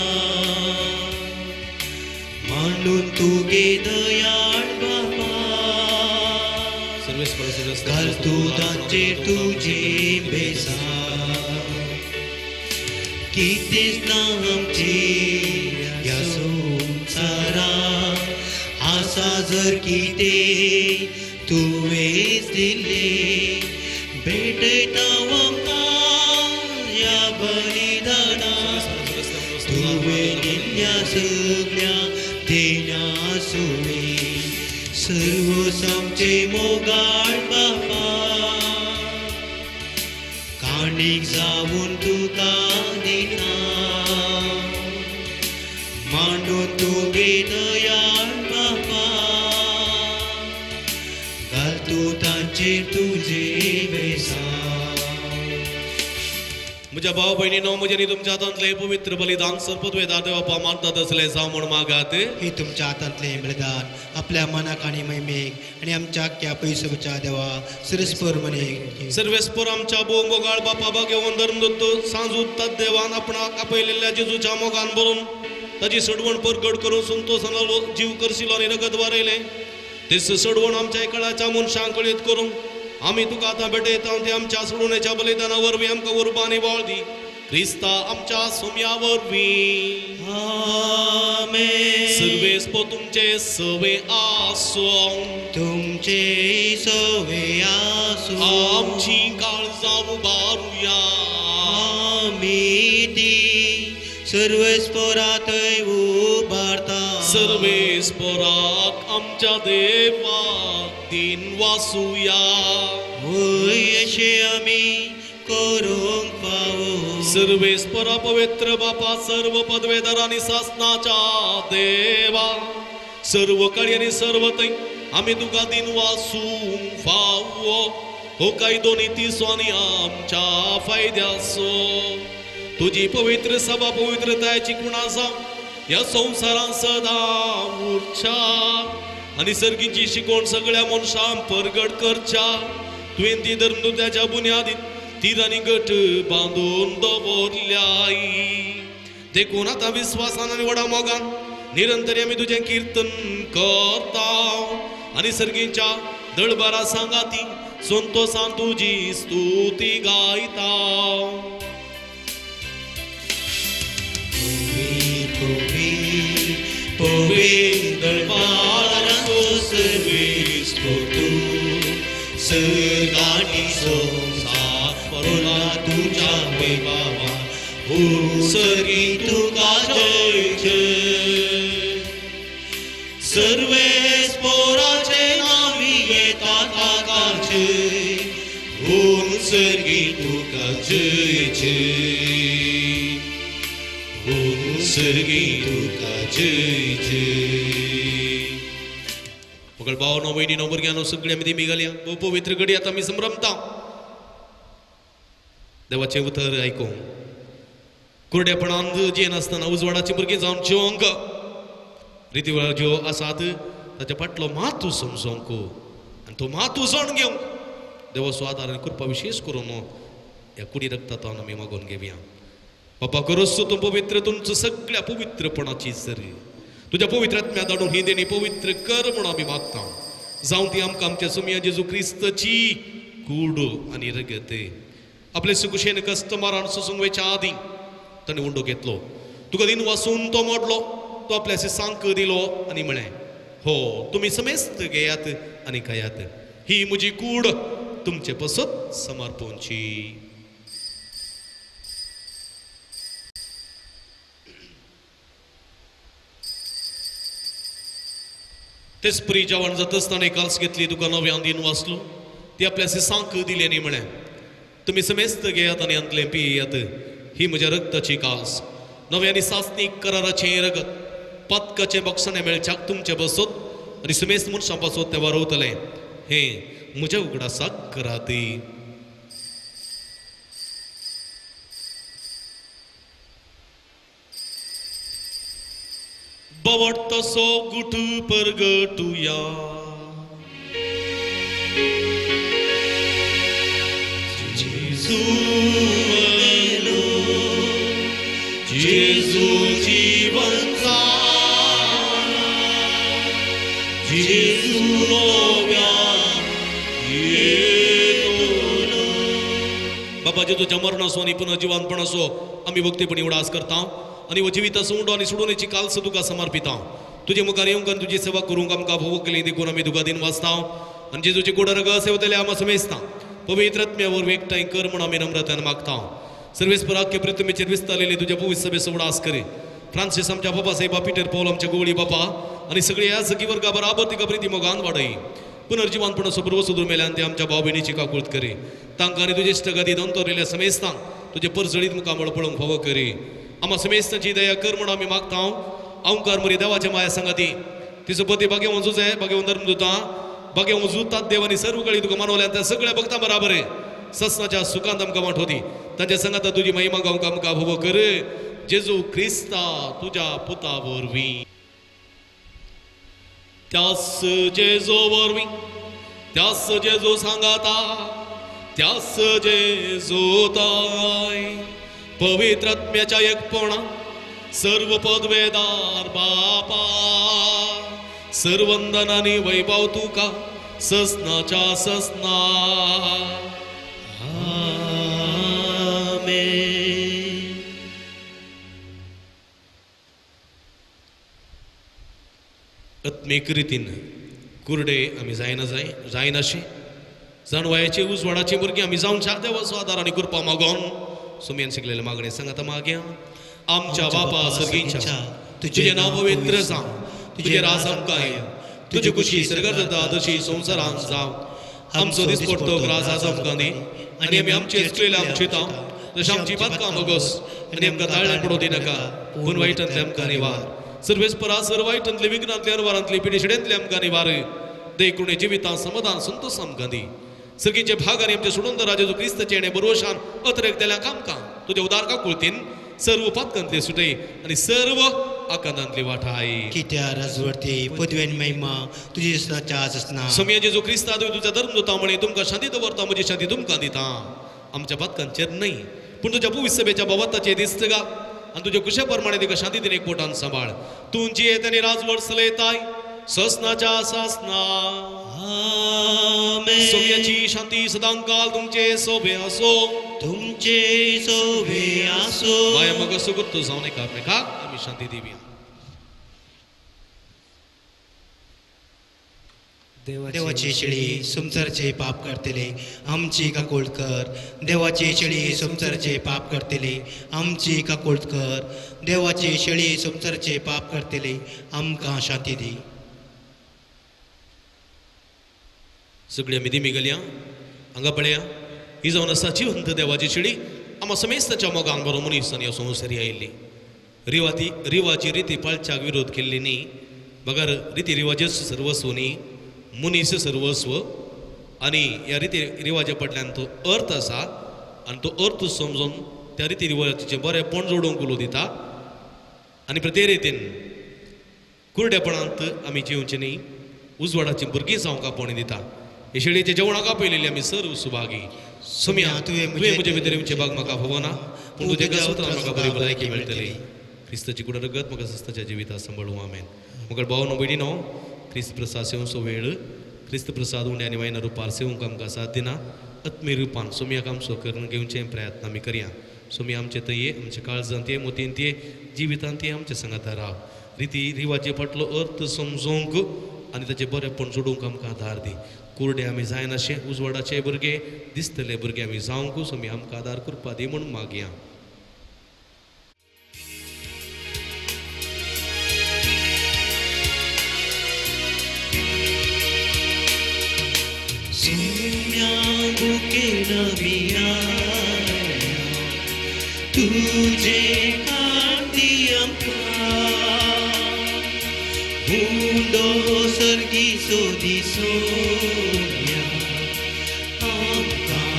Speaker 3: मांडून तुगे दयाळ बाबा, घाल तूं तांचेर तुजी बेसा, कितेंच ना आमचे ह्या संवसारा, आसा जर कितें तुवेंच दिल्लें, भेटयता आमकां ह्या बलिदाना, तुवें दिल्ल्या सगळ्या देण्या सुवें, सर्व सामचे मोगाळ बाबा, काणीक जावन तुका दिता, मांडून तुगे दयाळ बाबा, घाल तूं तांचेर तुजे बेसा.
Speaker 2: म्हज्या भाव भयणीनो, म्हजें न्ही तुमच्या हातांतलें पवित्र बलिदान सर्पद्वेदार देवा मानतात असलें जावं म्हूण मागात.
Speaker 1: हे तुमच्या हातांतलें बलिदान आपल्या मनाक आनी महिमेक आनी आमच्या आख्या पयसोच्या देवा सरस्पर मनेक.
Speaker 2: सर्वेस्पर आमच्या भोव मोगाळ बापा भाग्यवंत धर्मदत्त सांजूत देवान आपणाक आपयलेल्या जेजूच्या मोगान भरून ताची सडवण परगट करून संतोषान जीव करशिलो आनी रगत वारयलें. तेच सडवण आमच्या एकाळाच्या मनशांक कळीत करून आमी तुका आतां भेटयता ते आमच्या सोडवणेच्या बलिदाना वरवीं आमकां उर्बा आनी वाळ दी. क्रिस्ता आमच्या सोम्या वरवीं.
Speaker 3: आमेन.
Speaker 2: सर्वेस्पर तुमचे सवे आसूं.
Speaker 3: तुमचे सवे आसूं.
Speaker 2: आमची काळजां उबारुया.
Speaker 3: आमी ती सर्वेस्परातय उबारता.
Speaker 2: सर्वेस्पराक आमच्या देवाक दिन वासुया.
Speaker 3: वय अशें आमी करूंक फावो.
Speaker 2: सर्वेस्परा पवित्र बापा, सर्व पदवेदार आनी सासनाच्या देवा, सर्व काळी आनी सर्व थंय आमी तुका दिन वासूंक फावो. हो कायदो नितीचो आनी आमच्या फायद्याचो. तुजी पवित्र सभा पवित्रतायेची कुणा जावं ह्या संवसारांत सदां उरच्या आनी सर्गीची शिकवण सगळ्या मनशांक परगट करच्या. तुवें ती धर्मदुत्याच्या बुन्यादीत तीर आनी गट बांदून दवरल्याय. देखून आतां विस्वासान आनी व्हडा मोगान निरंतर आमी तुजें किर्तन करता आनी सर्गीच्या दळबारा सांगाती संतोसान तुजी स्तुती गायता.
Speaker 3: पवित्र सर्वेस्पर तूं, सर्गांनी संवसार भरला तुज्या वैभवान.
Speaker 2: जय, सर्गी तुका जय जय। पकड भावनो भयणीनो भुरग्यांनो सगळ्या आमी दिमी घालया। भोव पवित्र घडी आतां आमी संभ्रमता देवाचें उतर आयकूंक। कुरडेपणान जियेनासतना उजवाडाची भुरगीं जावन जिवंक रिती वेळार ज्यो आसात ताच्या फाटलो मातू समजोंक आनी तो मातू जाण घेवंक देवाचो आदार आनी कृपा विशेश करून ह्या कुडी रक्तांत आमी मागोवन घेवया। बाबा गरज तूं पवित्र तुमचो सगळ्या पवित्रपणाची सरी तुज्या पवित्र आत्म्या धाडून ही देणी पवित्र कर म्हणून आमी मागता। जावं ती आमकां आमच्या सुमया जेजू क्रिस्ताची कूड आनी रगत। आपले सुकुशेन कस्टमरान सोसूंक वयच्या आदीं ताणें उंडो घेतलो, तुका दिन वासून तो मोडलो, तो आपल्या सांक दिलो आनी म्हळें, हो तुमी समेस्त घेयात आनी खायात, ही म्हजी कूड तुमचे पसत समर्पणची। तेच परी जेवण जातच ताणें काल्स घेतली, तुका नव्यान दिन वाचलो, ती आपल्या सांक दिली आनी म्हळें, तुमी समेस्त घेयात आनी हांतलें पियात, ही म्हज्या रक्ताची काल्स, नव्या आनी सासणीक कराराचें रगत, पातकाचें बक्षाणें मेळच्याक तुमचे बसत आनी समेस्त मनशां पासत तें वारवतलें, हें म्हज्या उगडासाक करात। बवट तसो गुट परगटुया, जेजू मेलो, जेजू जीवन जाणा, जेजू नव्यान येतलो। बाबा जेजूच्या मरणाचो आनी पुनर्जिवनपणाचो आमी भक्तीपणी उडास करता आनी हो जिविताचो उंडो आनी सोडोवणेची काल्स तुका समर्पिता। तुजे मुखार येवंक आनी तुजी सेवा करूंक आमकां भोव केली देखून आमी तुका दिन वाचता आनी जेजूची गोड रगत सेवतले आमा समेजता। पवित्र आत्म्या वरवीं एकठांय कर म्हूण आमी नम्रतान मागता। सर्वेस्पर आख्खे पृथ्वीचेर विस्तारलेली तुज्या पवित्र सभेचो उडास करी। फ्रांसीस आमच्या बाबा साहेबा, पिटर पॉल आमच्या गोवळी बापा आनी सगळे ह्या सखी वर्गा बराबर तिका प्रिती मोगान वाडय। पुनर्जिवनपणाचो बरो सुदूर मेल्यान ते आमच्या भाव भयणीची काकूळत करी। तांकां आनी तुजे इश्टगादी दंतरिल्ल्या समेस्तांक तुजे परजळीत मुखामळ पळोवंक फावो करी। आमा समेस्तांची दया कर म्हूण आमी मागता। अंकार मुरी देवाच्या माया सांगाती तिचो पती भाग्यवंत जुजे, भाग्यवंत धर्मदूता, भाग्यवंत जुतात देव आनी सर्व कळी तुका मानवल्या त्या सगळ्या भक्तां बराबर आहे ससनाच्या सुखांत आमकां वांट होती। तांच्या सांगाता तुजी महिमा गावंक आमकां भोव कर, जेजू क्रिस्ता तुज्या पुता वरवीं। त्यास जेजू वरवीं, त्यास जेजू सांगाता, त्यास जेजू ताय पवित्र आत्म्याच्या एकपणा सर्व पदवेदार बापा, सर्वंदनानी वैभव तुका ससनाच्या ससना।
Speaker 3: आमेन।
Speaker 2: आत्मीक रितीन कुरडे आमी जायना जाय जायनाशे जाणवायाचे उजवाडाचे भुरगीं आमी जावन देवाचो आदार आनी कृपा मागोन सुमयान शिकलेले मागणे सांगाता मागया। आमच्या बापा सर्गीच्या, तुजें नांव पवित्र जावं, तुजें राज आमकां येवं, तुजी खुशी सर्गार जाता तशी संवसारांत जावं। आमचो दिसपट्टो ग्रास आज आमकां दी आनी आमी आमचे चुकलेले आमचे चिंता तशें आमची पातकां मगोस आनी आमकां ताळ्यान पडोवं दिनाका, पूण वायटांतले आमकां निवार। सर्वेस्परा सर्व वायटांतले विघ्नांतले अरवारांतले पिडेशिडेंतले आमकां निवार। देखून जिवितां समाधान संतोष आमकां दी। सर्गीचे भाग आनी आमचे सोडून राजा क्रिस्ताचे येणे बरोशान अतरेक दिल्या कामकां तुजे उदार काकुळतीन सर्व पातकांतले सुटे आनी सर्व आकांतांतली वाठाय।
Speaker 1: कित्या राजवर्ती पदवेन महिमा तुजी सदांच.
Speaker 2: सोमया जेजू क्रिस्ता तुझ्या धर्म दिता म्हणे तुमकां शांती दवरता, म्हजी शांती तुमकां दिता। आमच्या पातकांचेर न्हय पूण तुज्या पवित्र सभेच्या बाबताचेर दिसता गा आनी तुज्या कुशे प्रमाणे तिका शांती दिवन एक पोटान सांबाळ। तूं जियेत आनी राजवट चलयताय ससनाच्या सासना।
Speaker 3: आमेन।
Speaker 2: सोम्याची शांती सदांकाल तुमचे सोबे असो,
Speaker 3: तुमचे सोबे असो।
Speaker 2: माया मग सुगुर्त जावन एकामेकाक आमी शांती दिवया।
Speaker 1: देवाची शेळी संसाराचे पाप करतले आमची काकूळ कर, देवाची शेळी संसाराचे पाप करतले आमची काकूळ कर, देवाची शेळी संसाराचे पाप करतले आमकां शांती दी।
Speaker 2: सगळी आमी दिमी घालया हांगा पळया, ही जावन आसा जिवंत देवाची शेळी आमा समेस्ताच्या मोगान बरो मनीस आनी संवसारी आयिल्ली रिवाती रिवाजी रिती पाळच्याक विरोध केल्ली न्ही बगर रिती रिवाजेच सर्वस्व न्ही मनीस सर्वस्व आनी ह्या रिती रिवाजे फाटल्यान तो अर्थ आसा आनी तो अर्थ समजून त्या रिती रिवाजाचें बरेंपण जोडूंक उलो दिता आनी प्रत्येक रितीन कुरडेपणांत आमी जिवचें न्ही उजवाडाची भुरगीं जावंक आपोवणी दिता. हे शेळयेच्या जेवणाक आपयलेली आमी सर्व सुभागी. सोम्या तुवें म्हजे भितर येवचें भाग म्हाका फावना पूण तुज्या गसोतरान म्हाका बरी भलायकी मेळटली. क्रिस्ताची कुड रगत म्हाका सस्ताच्या जिविता सांबाळूं. आमेन. म्हाका भावनो भयणीनो क्रिस्त प्रसाद सेवचो वेळ क्रिस्त प्रसाद उंडे आनी वायना रुपार सेवंक आमकां साथ दिना आत्मीय रुपान सोम्याक आमचो करून घेवचें प्रयत्न आमी करया. सोमी आमचे थंय ये आमच्या काळजांत ये मोतींत ये जिवितांत ये आमच्या सांगाता राव. रिती रिवाजे फाटलो अर्थ समजूंक आनी ताचें बरेंपण जोडूंक आमकां आदार दी. कुरडे आमी जायनाशे उजवाडाचे भुरगे दिसतले भुरगे आमी जावंक सोमी आमकां आदार करपा दी म्हूण मागया.
Speaker 3: तुझे कांती आमकां हुंडो सर्गी सोदी सोम्या आमकां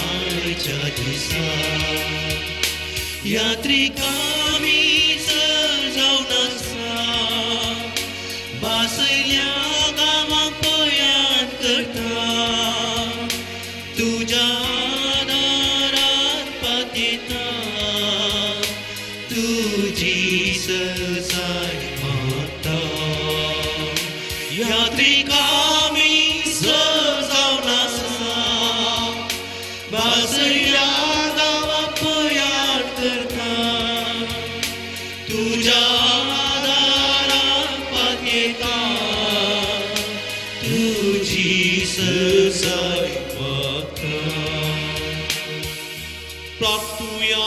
Speaker 3: आयच्या दिसा यात्रिकामी सजावन आसा बासयल्या गांवांक पयाण करता तुज्या आदारात पातयेता तुजी सजाय मागता. यात्रिकामी सजावन आसा बासयल्या गांवांक पयाण करता तुज्या आदारात पातयेता तुजी सजाय मागता.
Speaker 2: प्रार्थुया.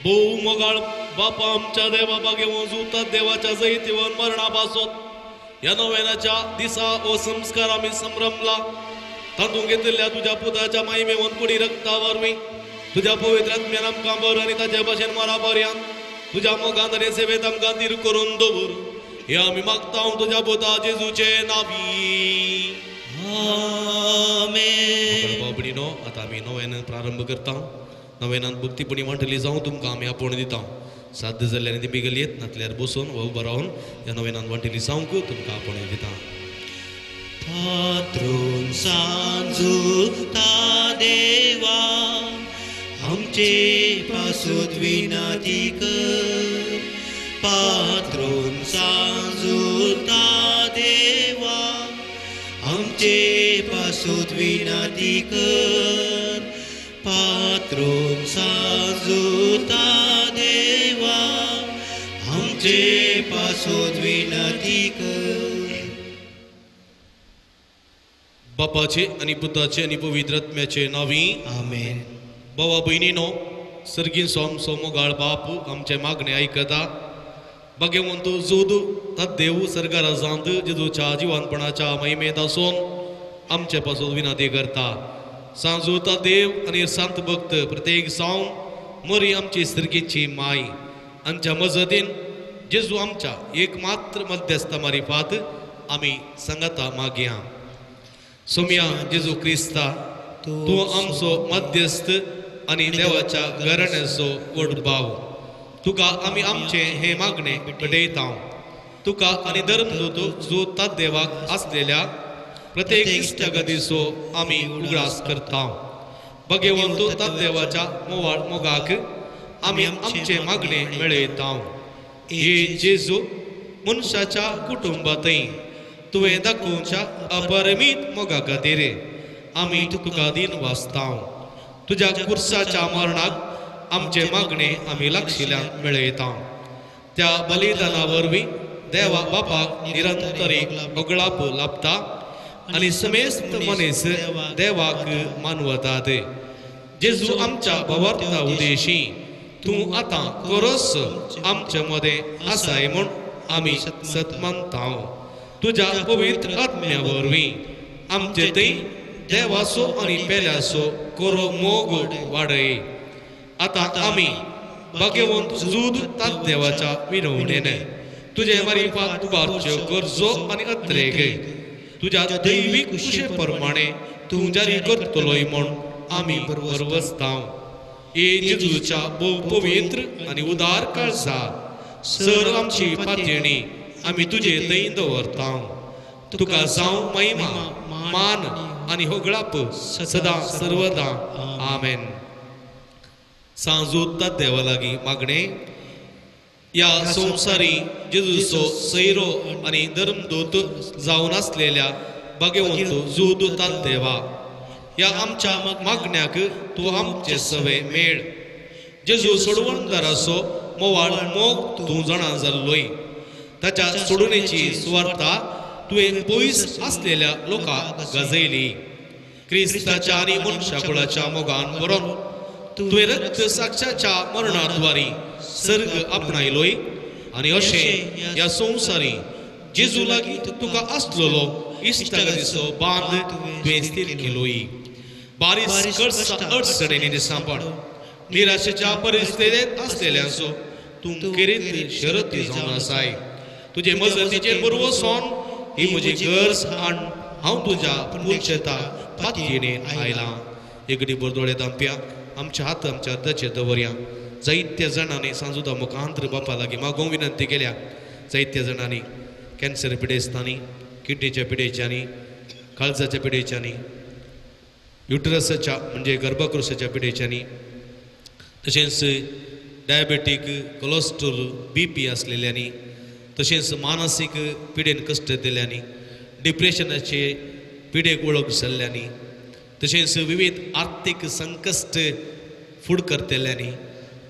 Speaker 2: भोव मोगाळ बापा आमच्या देवा बागेवन जुतात देवाच्या जैतिवन मरणा पासत ह्या नव्यानाच्या दिसा हो संस्कार आमी संभ्रमला तातूंत घेतिल्ल्या तुज्या पुताच्या माहिमेवन कुडी रक्ता वरवीं तुज्या पवित्र आत्म्यान आमकां बर आनी ताचे भाशेन मरा पर्यांत तुज्या मोगान आनी सेवेंत आमकां धीर करून दवर. हे आमी मागता तुज्या पुता जेजूचे नांवी.
Speaker 3: आमेन.
Speaker 2: बाबडीनो आतां आमी नव्यान प्रारंभ करता. नव्यानान भक्तीपणी वांटली जावं तुमकां आमी आपोवणी दिता. साध्य जाल्यार ती बिगल येत नातल्यार बसून वा उबो रावन ह्या नव्यानान वांटली जावंक तुमकां आपोवणी दिता.
Speaker 3: पात्रोन सांजुता देवा आमचे पासून विनंती कर. पात्रोन सांजुता देवा आमचे पासून विनंती कर. पात्रोन सांजुता देवा आमचे पासून विनंती कर.
Speaker 2: बापाचे आनी पुताचे आनी पवित्र आत्म्याचे नांवी.
Speaker 3: आमेन.
Speaker 2: बाबा भयणीनो सर्गीन आमचो मोगाळ बाप आमचे मागणे आयकता. भाग्यवंत जोद तद्देव सर्गाराजांत जेजूच्या जिवानपणाच्या महिमेंत आसून आमचे पासून विनंती करता. सांजोता देव आनी संत भक्त प्रत्येक जावन मरी आमची सर्गीची माय आमच्या मजतीन जेजू आमच्या एक मात्र मध्यस्था मारिफात आमी सांगाता मागया. सोम्या जेजू क्रिस्ता तूं आमचो मध्यस्थ आनी देवाच्या घराण्याचो व्हड भाव. तुका आमी आमचें हें मागणें भेटयता. तुका आनी धर्मदूत जो देवाक आसलेल्या प्रत्येक इश्टागतीचो आमी उगडास करता. भगवंत देवाच्या मोवाळ मोगाक आमी आमचें मागणें मेळयता. हे जेजू मनशाच्या कुटुंबांतय तुवें दाखोवच्या अपरिमीत मोगा खातीर आमी तुका दीन वाचता. तुज्या कुर्साच्या मरणाक आमचें मागणें आमी लागशिल्ल्यान मेळयता. त्या बलिदाना वरवीं देवा बापाक निरंतरी ओगळाप लाभता आनी समेस्त मनीस देवाक मानवतात. जेजू आमच्या भावार्था उदेशी तूं आतां खरोच आमचे मदें आसाय म्हूण आमी सत मानता. तुज्या पवित्र आत्म्या वरवीं आमचे थंय देवाचो आनी पेल्याचो कोरो मोग वाडय. आतां आमी भाग्यवंत जूद तात देवाच्या विनवणेन तुजे मारिफात उबारच्यो गरजो आनी अत्रेग तुज्या दैवीक कुशे प्रमाणे तूं जारी करतलोय म्हूण आमी बरवसतांव. ए जेजूच्या भोव पवित्र आनी उदार काळजा सर आमची पातयेणी आमी तुजे थंय दवरतांव. तुका जावं महिमा मान आनी होगळाप सदां सर्वदां. आमेन. सांजू देवा लागीं मागणें. ह्या संवसारी जेजूचो सैरो आनी धर्मदूत जावन आसलेल्या भाग्यवंत जूद देवा, ह्या आमच्या मागण्याक तूं आमचे सवे मेळ. जेजू सोडवणदाराचो मोवाळ मोग तूं जाणा जाल्लोय. ताच्या सोडवणेची सुवार्ता तुवें पयस आसलेल्या लोकांक गाजयली. क्रिस्ताच्या आनी मनशाकुळाच्या मोगान बरोवन तुवें रक्त साक्षाच्या मरणाद्वारी सर्ग आपणायलोय आनी अशें ह्या संवसारी जेजू लागीं तुका आसलेलो इश्टागतीचो बांद तुवें स्थिर केलोय. बारीस अडचणींनी सांबाळ निराशेच्या परिस्थितींत आसलेल्यांचो तूं केरीत शरती जावन आसाय. तुजे मजतीचेर बरवसोन ही म्हजी गरज आनी हांव तुज्या पुनशेता पातयेन आयलां. एकडे बरदोळे दामप्या आमच्या हात आमच्या अर्दाचेर दवरया. जायत्या जाणांनी सांजुदा मुखांतर बापा लागीं मागोवंक विनंती केल्या. जायत्या जाणांनी कॅन्सर पिडेस्तांनी, किडनीच्या पिडेच्यांनी, काळजाच्या पिडेच्यांनी, युटरसाच्या म्हणजे गर्भकोशाच्या पिडेच्यांनी, तशेंच डायबेटीक, कोलेस्ट्रॉल, बी पी आसलेल्यांनी, तशेंच मानसीक पिडेन कश्ट दिल्यांनी, डिप्रेशनाचे पिडेक वळख जाल्ल्यांनी, तशेंच विविध आर्थीक संकश्ट फूड करतल्यांनी,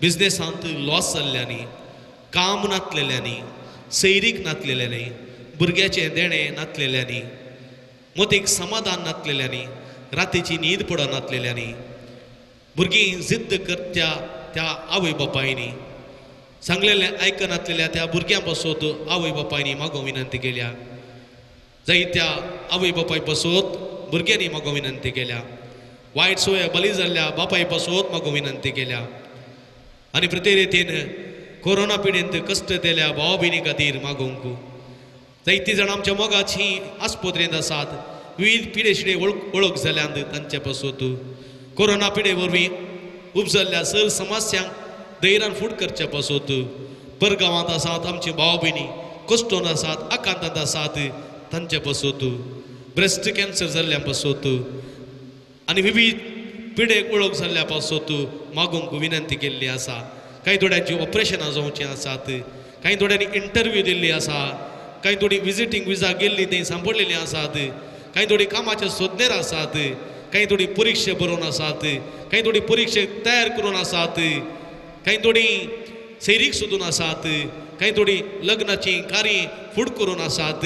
Speaker 2: बिजनेसांत लॉस जाल्ल्यांनी, काम नातलेल्यांनी, सैरीक नातलेल्यांनी, भुरग्याचें देणें नातलेल्यांनी, मतीक समाधान नातलेल्यांनी, रातीची न्हीद पडनातलेल्यांनी, भुरगीं जिद्द करत्या त्या आवय बापायनी, सांगलेलें आयकनातलेल्या त्या भुरग्यां पासत आवय बापायनी मागोवंक विनंती केल्या. जायत्या आवय बापाय पासत भुरग्यांनी मागोवंक विनंती केल्या. वायट सोय बली जाल्ल्या बापाय पासत मागोवंक विनंती केल्या. आनी प्रति रितीन कोरोना पिडेंत कश्ट दिल्या भाव भयणी खातीर मागोवंक. जायतीं जाणां आमच्या मोगाची आस्पत्रेंत आसात. विविध पिडेशिडे वळख जाल्यान तांचे पासत कोरोना पिडे वरवीं उपजल्ल्या सर समस्यांक धैर्यान फूड करचे पासत परगांवांत आसात आमचे भाव भयणी कश्टोन आसात, आकांतांत आसात तांचे पासत, ब्रेस्ट कॅन्सर जाल्ल्या पासत आनी विविध पिडेक वळख जाल्ल्या पासत मागूंक विनंती केल्ली आसा. कांय थोड्यांची ऑपरेशनां जावचीं आसात, कांय थोड्यांनी इंटरव्यू दिल्ली आसा, कांय थोडी विजिटींग विजा गेल्ली थंय सांपडलेली आसात, कांय थोडी कामाचे सोदनेर आसात, कांय थोडी परिक्षा बरोवन आसात, कांय थोडी परिक्षेक तयार करून आसात, कांय थोडी सैरीक सोदून आसात, कांय थोडी लग्नाची कार्य फूड करून आसात.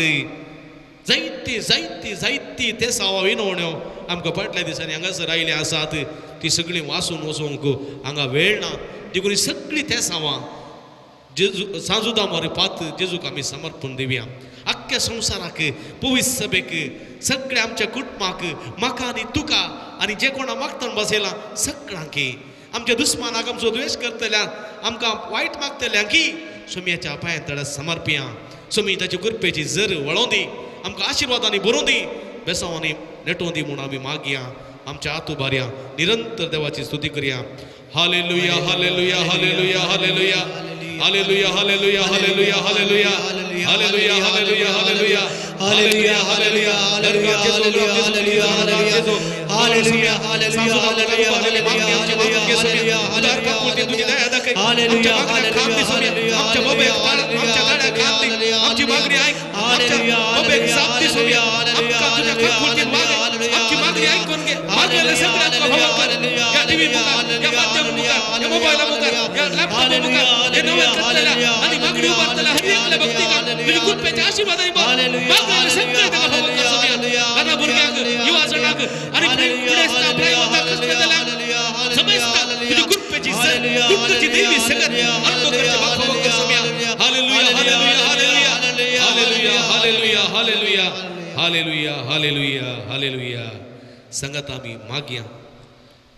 Speaker 2: जायती जायती जायती ते सावा विनवण्यो आमकां फाटल्या दिसांनी हांगासर आयिल्ली आसात. ती सगळीं वाचून वचूंक हांगा वेळ ना. देखून सगळीं ते सावां जेजू सांजुदा मारी पात जेजूक आमी समर्पण दिवया. आख्ख्या संवसाराक, पवित्र सभेक, सगळ्या आमच्या कुटुंबाक, म्हाका आनी तुका आनी जे कोणा मागतना बसयलां सगळ्यांक, आमच्या दुस्मानाक आमचो द्वेश करतल्या, आमकां वायट मागतल्यांक सोमयाच्या पांयां तळ्या समर्पया. सोमी ताची कृपेची जर वळोवं दी, आमकां आशिर्वादांनी भरोवं दी, बेसांवांनी नेटोवं दी म्हूण आमी मागया. आमच्या हात उबारया, निरंतर देवाची स्तुती करया. Hallelujah, hallelujah, hallelujah, hallelujah, hallelujah, hallelujah, hallelujah, hallelujah, hallelujah, hallelujah, hallelujah, hallelujah, hallelujah, hallelujah, hallelujah, hallelujah, hallelujah, hallelujah. संगत आमी मागया.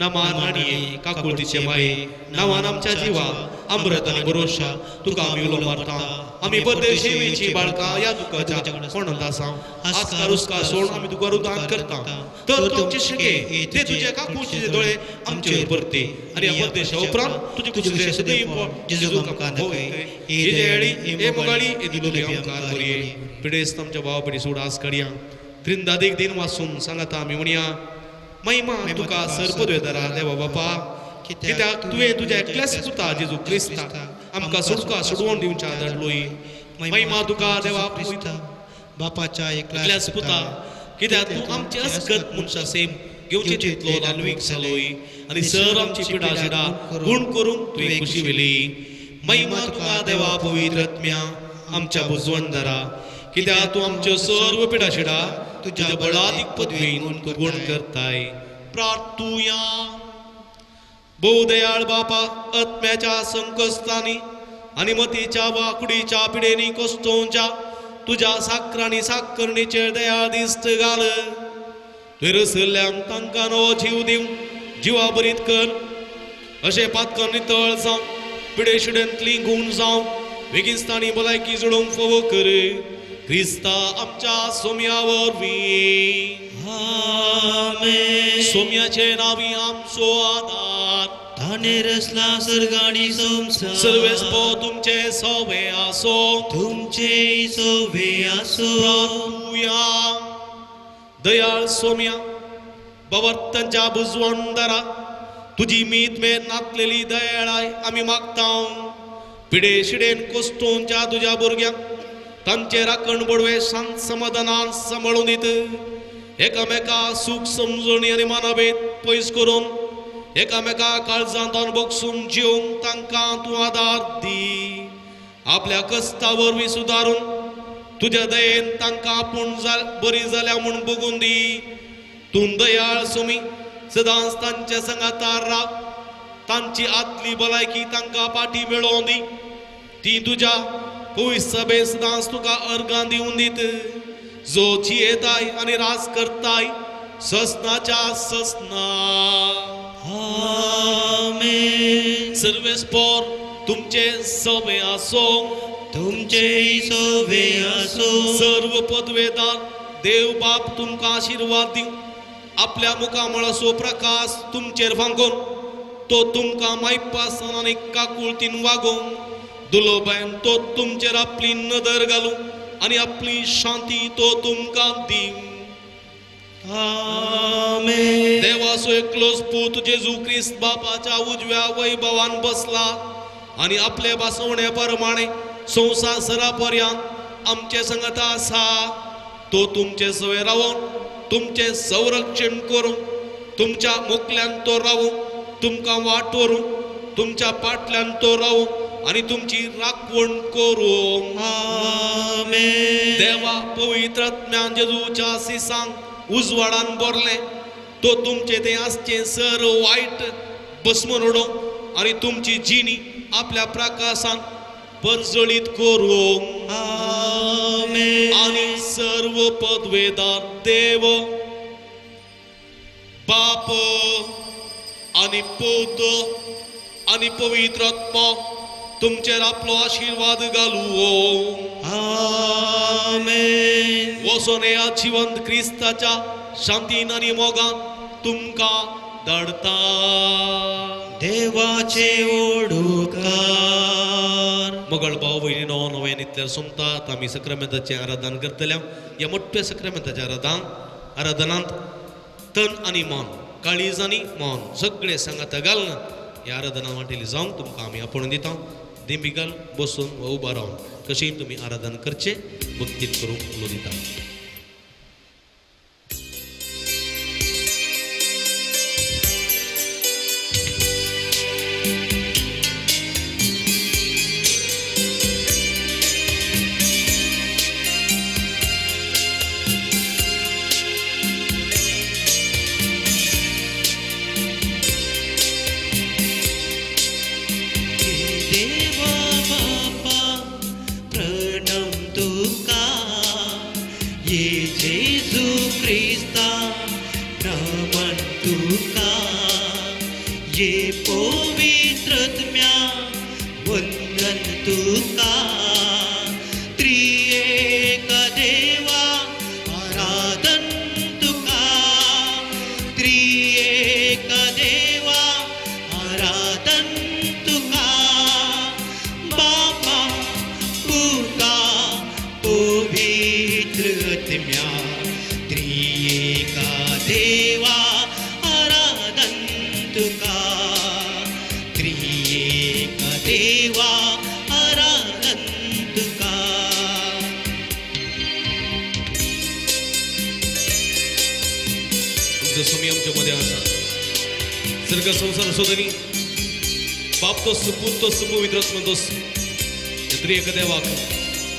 Speaker 2: नमा राणये काकुळतीचे माये नांवान आमच्या जिवा अमृत आनी भरोशा तुका आमी उलो मारता. आमी परदेशी बाळकां ह्या दुखाच्या कोणांत आसा आस्कार उस्कार सोड आमी तुका रुदान करता. तर तुमचे शके ते तुजे काकुळतीचे दोळे आमचेर परते आनी ह्या परदेशा उपरांत तुजे कुशीचे सदैव जेजू आमकां दाखय. हे दयाळी हे मोगाळी हे दिलोली आमकां बरये. पिडेस्त आमच्या भावा भयणी सोड आस काडया त्रिंदादीक दिन वासून सांगाता आमी म्हणया महिमा तुका सर्वपदवेदारा देवा बापा, कित्याक तुवें तुज्या एकल्याच पुता जेजू क्रिस्ता आमकां सुटका सोडवून दिवच्या धाडलोय. महिमा तुका देवा
Speaker 1: बापाच्या
Speaker 2: एकल्याच पुता, कित्याक तूं आमचे अस्कत मनशा सेम घेवचे तितलो दानवीक जालोय आनी सर आमची पिडा शिडा गुण करूंक तुवें खुशी व्हेली. महिमा तुका देवा पवित्र आत्म्या आमच्या बुजवणदारा, कित्याक तूं आमच्यो सर्व पिडा शिडा तुज्या बळादीक पदवीन तूं गुण करताय. प्रार्थुया. भोवदयाळ बापा, आत्म्याच्या संकश्टांनी आनी मतीच्या वाकुडीच्या पिडेनी कोश्टोवच्या तुज्या साकरांनी साकरणीचेर दया दिश्ट घाल. तुवें रसल्ल्यांक तांकां नवो जीव दिवन जिवा बरीत कर. अशें पातकां नितळ जावं, पिडे शिडेंतली गूण जावं, बेगीन तांणी भलायकी जोडूंक फावो कर. क्रिस्ता आमच्या सोम्या वरवीं.
Speaker 3: आमेन.
Speaker 2: सोम्याचे नांवी आमचो आदार,
Speaker 3: ताणें रचला सर्ग आनी संवसार.
Speaker 2: सर्वेस्पो तुमचे सवे आसो,
Speaker 3: तुमचे सवे आसो.
Speaker 2: प्रार्थुया. दयाळ सोम्या, बाबर्तांच्या बुजवणदारा, तुजी मीत मेर नातलेली दयाळाय आमी मागता. पिडे शिडेन कोश्टोवच्या तुज्या भुरग्यांक तांचे राखण बडवे शांत समाधानान सांबाळून दित. एकामेका सूख समजणी आनी मानाभेद पयस करून एकामेका काळजांत बगसून जिवंक तांकां तूं आदार दी. आपल्या कस्ता वरवीं सुदारून तुज्या दयेन तांकां आपूण बरी जाल्या म्हूण बगून दी. तूं दयाळ सुमी सदांच तांच्या सांगातार राव. तांची आतली भलायकी तांकां पाटी मेळोवन दी. ती तुज्या पवित्र सभेंत सदांच तुका अर्गां दिवन दीत. जो जियेताय आनी राज करताय ससनाच्या ससना.
Speaker 3: आमेन.
Speaker 2: सर्वेस्पोर तुमचे सवे आसो,
Speaker 3: तुमचे सवे आसो.
Speaker 2: सर्व पदवेदार देव बाप तुमकां आशिर्वाद दिवं. आपल्या मुखामळाचो प्रकाश तुमचेर फांकोवन तो तुमकां मायपासान आनी काकुळतीन वागोवंक दुलोबायन तो तुमचेर आपली नदर घालूं आनी आपली शांती तो तुमकां दिवं.
Speaker 3: आमेन.
Speaker 2: देवाचो एकलोच पूत जेजू क्रिस्त बापाच्या उजव्या वैभवान बसला आनी आपले बसवणे प्रमाणे संवसार सरा पर्यंत आमचे संगत आसा. तो तुमचे सवे रावून तुमचें संरक्षण करूं, तुमच्या मोकल्यान तो रावूं, तुमकां वाट व्हरूं, तुमच्या पाटल्यान तो रावूं आनी तुमची राखवण करूं.
Speaker 3: आमेन.
Speaker 2: देवा पवित्र आत्म्यान जेजूच्या सिसांक उजवाडान भरलें. तो तुमचें तें आसचें सर वायट भस्मन उडोवं आनी तुमची जिणी आपल्या प्रकाशान परजळीत करूं.
Speaker 3: आमेन.
Speaker 2: आनी सर्व पदवेदार देव बाप आनी पूत आनी पवित्र आत्मा तुमचेर आपलो आशिर्वाद घालूं.
Speaker 3: आमेन.
Speaker 2: वचोन ह्या जिवंत क्रिस्ताच्या शांतीन आनी मोगान तुमकां धाडता.
Speaker 3: देवाचे ओडुकार.
Speaker 2: मगळ भाव भयणीनो, नव्यान इतल्यार सोमता आतां आमी सक्रामेंताचें आराधन करतल्या. ह्या मोठ्या सक्रामेंताच्या आराधनांत तन आनी मन, काळीज आनी मन सगळें सांगाता घालना ह्या आराधना वांटेली जावंक तुमकां आमी आपोवन दिता. दिंबी घाल बसून वा उबा रावन कशीं तुमी आराधन करचें भक्तीन करूंक उलो दिता.
Speaker 3: देवा बापा प्रणम तुका, पुता पवित्र आत्म्या त्रिएका देवा आराधन तुका त्रिएका देवा आराधन तुका।
Speaker 2: आमचो स्वामी आमच्या मध्ये आसा सर्ग संसार सोदनी बाप तोस पूत तोस पवित्र आत्मा तोस त्रिएक देवाक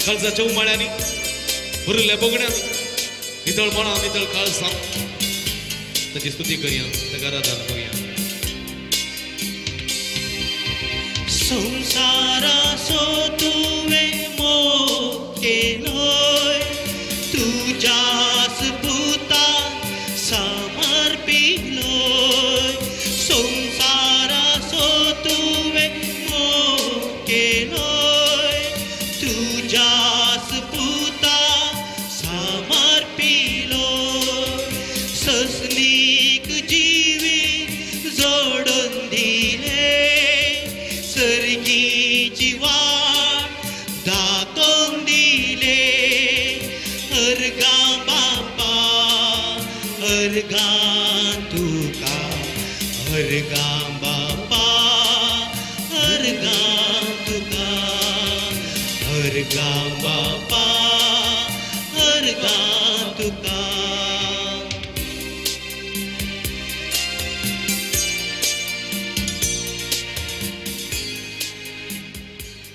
Speaker 2: काळजाच्या उमाळ्यांनी भरिल्ल्या बगण्यांनी नितळ मनां नितळ काळसां ताची स्तुती करया ताका आराधन करुया।
Speaker 3: संसाराचो तुवें मोग केलोय तुज्याच पुता समर्पिलोय संसाराचो तुवें मोग केलोय तुज्याच पुता समर्पिलोय ससनीक जिवीत जोडून दिले सर्गीची वाट दाखोवन दिले अर्गां बापा अर्गां तुका अर्गां बापा अर्गां तुका अर्गां बापा अर्गां तुका।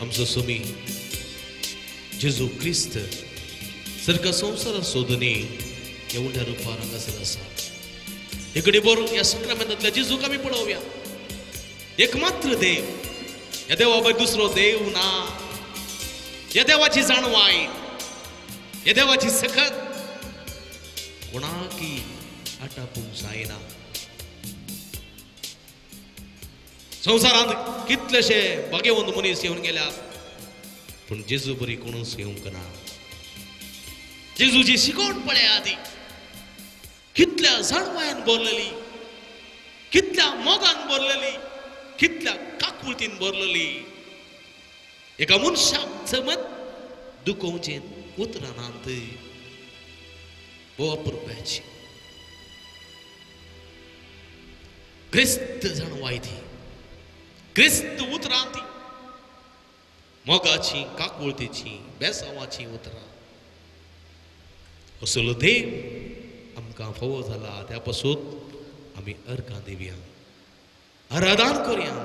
Speaker 2: आमचो स्वामी जेजू क्रिस्त सारक्या संवसारा सोदनी ह्या उंड्या रुपार हांगासर आसा। इकडे बरो ह्या सक्रामेंतांतल्या जेजूक आमी पळोवया। एकमात्र देव, ह्या देवा भायर दुसरो देव ना। ह्या देवाची जाणवाय, ह्या देवाची सकत कोणाकी आटापूंक जायना। संवसारांत कितलेशे भाग्यवंत मनीस येवन गेल्यात पूण जेजू बरी कोणूच येवंक ना। जेजूची शिकवण पळया ती कितल्या जाणवायान भरलेली, कितल्या मोगान भरलेली, कितल्या काकुळतीन भरलेली। एका मनशाक जमत दुखोवचें उतरां नात भोव अपुरबायेची क्रिस्त जाणवाय ती, क्रिस्त उतरां ती, मोगाची काकुळतेची बेसावाची उतरां। असलो देव आमकां फावो जाला त्या पासून आमी अर्गां दिवया, आराधन करुया,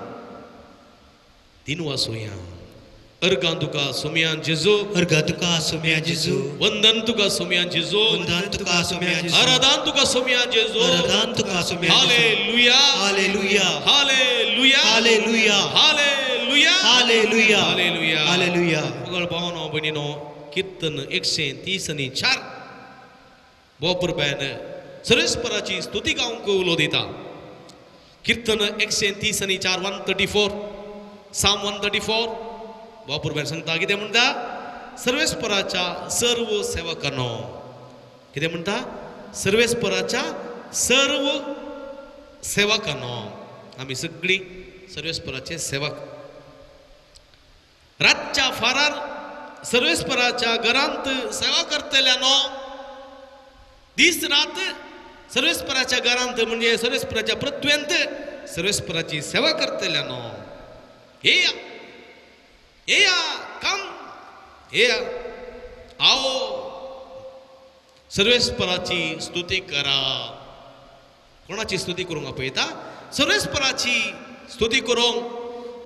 Speaker 2: दिनवासोया। अर्गां तुका सोम्यान जेजू,
Speaker 3: अर्गां तुका सोम्या जेजू,
Speaker 2: वंदन तुका सोम्यान जेजू,
Speaker 3: वंदन तुका सोम्या जेजू,
Speaker 2: आराधन तुका सोम्यान जेजू,
Speaker 3: आराधन तुका सोम्या जेजू।
Speaker 2: Hallelujah,
Speaker 3: hallelujah,
Speaker 2: hallelujah,
Speaker 3: hallelujah,
Speaker 2: hallelujah,
Speaker 3: hallelujah,
Speaker 2: hallelujah,
Speaker 3: hallelujah.
Speaker 2: मगळ भावनो भयणीनो कीर्तन 134 बोपुरबेन सर्वेस्पराची स्तुती गावंक उलो दिता। कीर्तन 134 134 साम 134 बोपुरबेन सांगता कितें म्हणटा? सर्वेस्पराच्या सर्व सेवकांनो, कितें म्हणटा? सर्वेस्पराच्या सर्व सेवकांनो। आमी सगळीं सर्वेस्पराचे सेवक। रातच्या फारार सर्वेस्पराच्या घरांत सेवा करतल्यानो, दीस रात सर्वेस्पराच्या घरांत म्हणजे सर्वेस्पराच्या पृथ्वेंत सर्वेस्पराची सेवा करतल्यानो, येया येया काम येया आओ सर्वेस्पराची स्तुती करा। कोणाची स्तुती करूंक आपयता? सर्वेस्पराची स्तुती करूंक,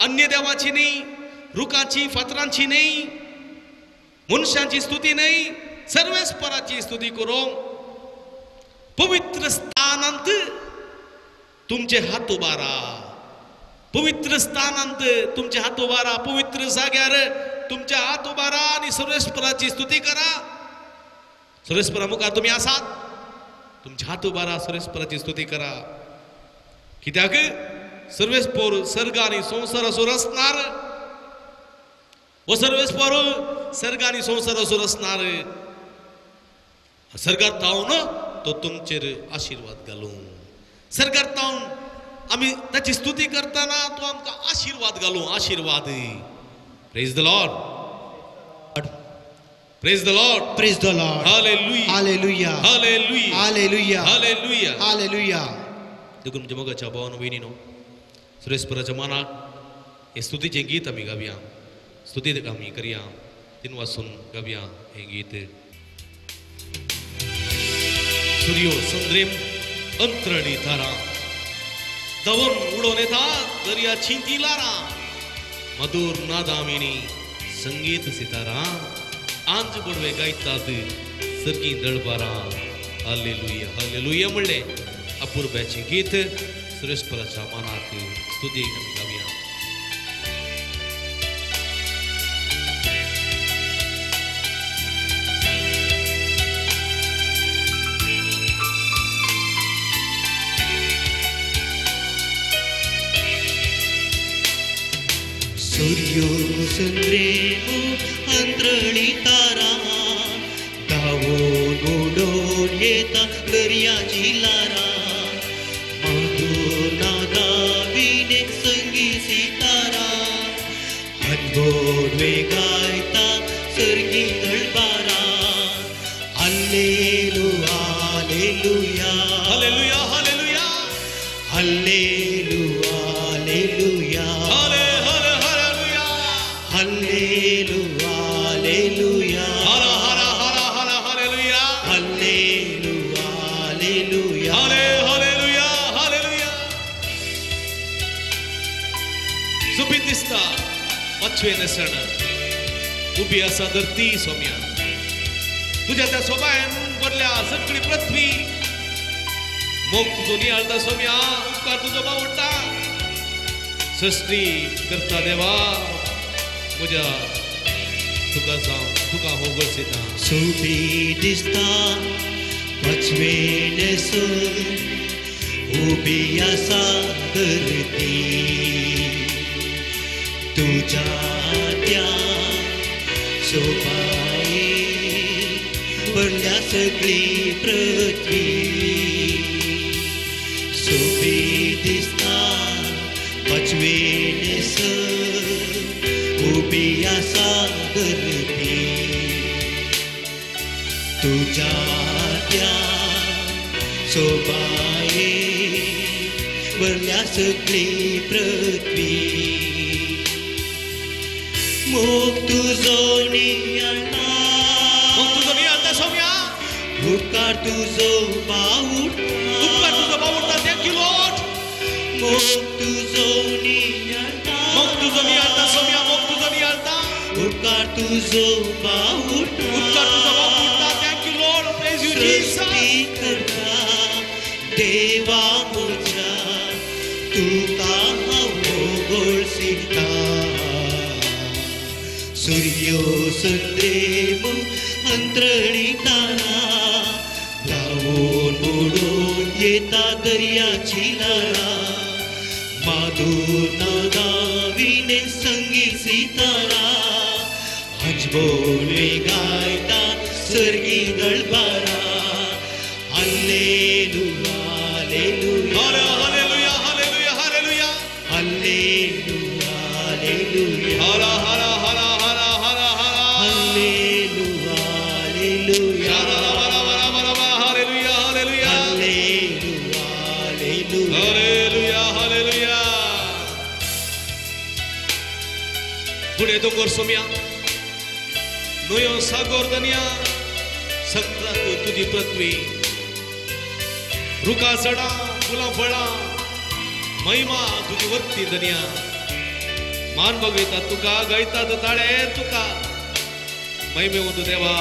Speaker 2: अन्य देवाची न्ही, रुखाची फातरांची न्ही, मनशांची स्तुती न्ही, सर्वेस्पराची स्तुती करूंक। पवित्र स्थानांत तुमचे हात उबारा, पवित्र स्थानांत तुमचे हात उबारा, पवित्र जाग्यार तुमचे हात उबारा आनी सर्वेस्पराची स्तुती करा। सर्वेस्परा मुखार तुमी आसात, तुमचे हात उबारा, सर्वेस्पराची स्तुती करा। कित्याक? सर्वेस्पर सर्ग आनी संवसाराचो रचणार, हो सर्वेस्पर सर्ग आनी संवसाराचो रचणार। सर्गार तावन तो तुमचेर आशिर्वाद घालूं, सर्गार तावन आमी ताची स्तुती करतना तो आमकां आशिर्वाद घालूं, आशिर्वाद। Praise the Lord. Praise the Lord.
Speaker 1: Praise the Lord.
Speaker 2: Hallelujah.
Speaker 1: Hallelujah.
Speaker 2: Hallelujah.
Speaker 1: Hallelujah.
Speaker 2: Hallelujah.
Speaker 1: Hallelujah.
Speaker 2: देखून म्हज्या मोगाच्या भावान भयणीनो, सुरेशपराच्या मानाक हें स्तुतीचें गीत आमी गावया, स्तुती आमी करया, तीन वासून गावया हें गीत. सूर्यो संद्रेम अंतरणी तारा, दवन उडोवन येता दर्याची ती लारा, मधुर नादामिनी संगीत सितारा, आंज बडवे गायतात सर्गी दळबारा. हालेलुया हालेलुया म्हणलें अपुरब्याचें गीत सुरेशपराच्या मानाक स्तुती आमी गावया.
Speaker 3: सूर्यो संद्रेम अंतरणी तारा, धांवून उडोवन येता दर्याची लारा, मधुर नादाविने संगी सितारा, अनबोडवे गायता सर्गी दळबारा. Hallelujah hallelujah
Speaker 2: hallelujah hallelujah
Speaker 3: hallelujah hallelujah hallelujah hallelujah
Speaker 2: Hara Hara Hara Hara hallelujah
Speaker 3: hallelujah hallelujah
Speaker 2: Hale hallelujah hallelujah. सुपीत दिसता पाचवे नेसण उबी आसा धरती सोम्या, तुज्या त्या सोबायन भरल्या सगळी पृथ्वी. मोग तुजो नियाळता सोम्या, उपकार तुजो बावडटा, सृष्टी करता देवा म्हज्या तुका जावं तुका हो गळसिता.
Speaker 3: सोबी दिसता पाचवे नेसण उबी आसा धरती, तुज्या त्या सोबाये भरल्या सगळी पृथ्वी. सोबी दिसता पाचवे नेसण उबी आसा धरती, तुज्या त्या सोबाये भरल्या सगळी पृथ्वी. मोग तुजो नियाळता,
Speaker 2: मोग तुजो नियाळता सोम्या,
Speaker 3: उपकार तुजो बावडटा,
Speaker 2: उपकार तुजो बावडटा. Thank you Lord.
Speaker 3: मोग तुजो नियाळता,
Speaker 2: मोग तुजो नियाळता सोम्या, मोग तुजो नियाळता,
Speaker 3: उपकार तुजो बावडटा,
Speaker 2: उपकार तुजो बावडटा. Thank you Lord. Praise you Jesus.
Speaker 3: सृष्टी करता देवा म्हज्या, तुका हांव गळसिता. सूर्यो संद्रेम अंतरणी तारा, धांवून उडोवन येता दर्याची लारा, माधुर नादाविने संगी सितारा, अजबोले गायता सर्गी दळबारा. Hallelujah hallelujah
Speaker 2: hallelujah hallelujah hallelujah
Speaker 3: hallelujah hallelujah
Speaker 2: Hara Hara Hara Hara Hara Hara
Speaker 3: hallelujah hallelujah
Speaker 2: hallelujah hallelujah
Speaker 3: hallelujah hallelujah
Speaker 2: hallelujah hallelujah. फुडें दोंगर सोम्या, न्हंयो सागोर दर्या, सगळ्याक तुजी पृथ्वी, रुखा झाडां फुलां फळां, महिमा तुजी वर्ती दर्या, मान बघयता तुका, गायतात ताळे तुका, महिमेवंत देवा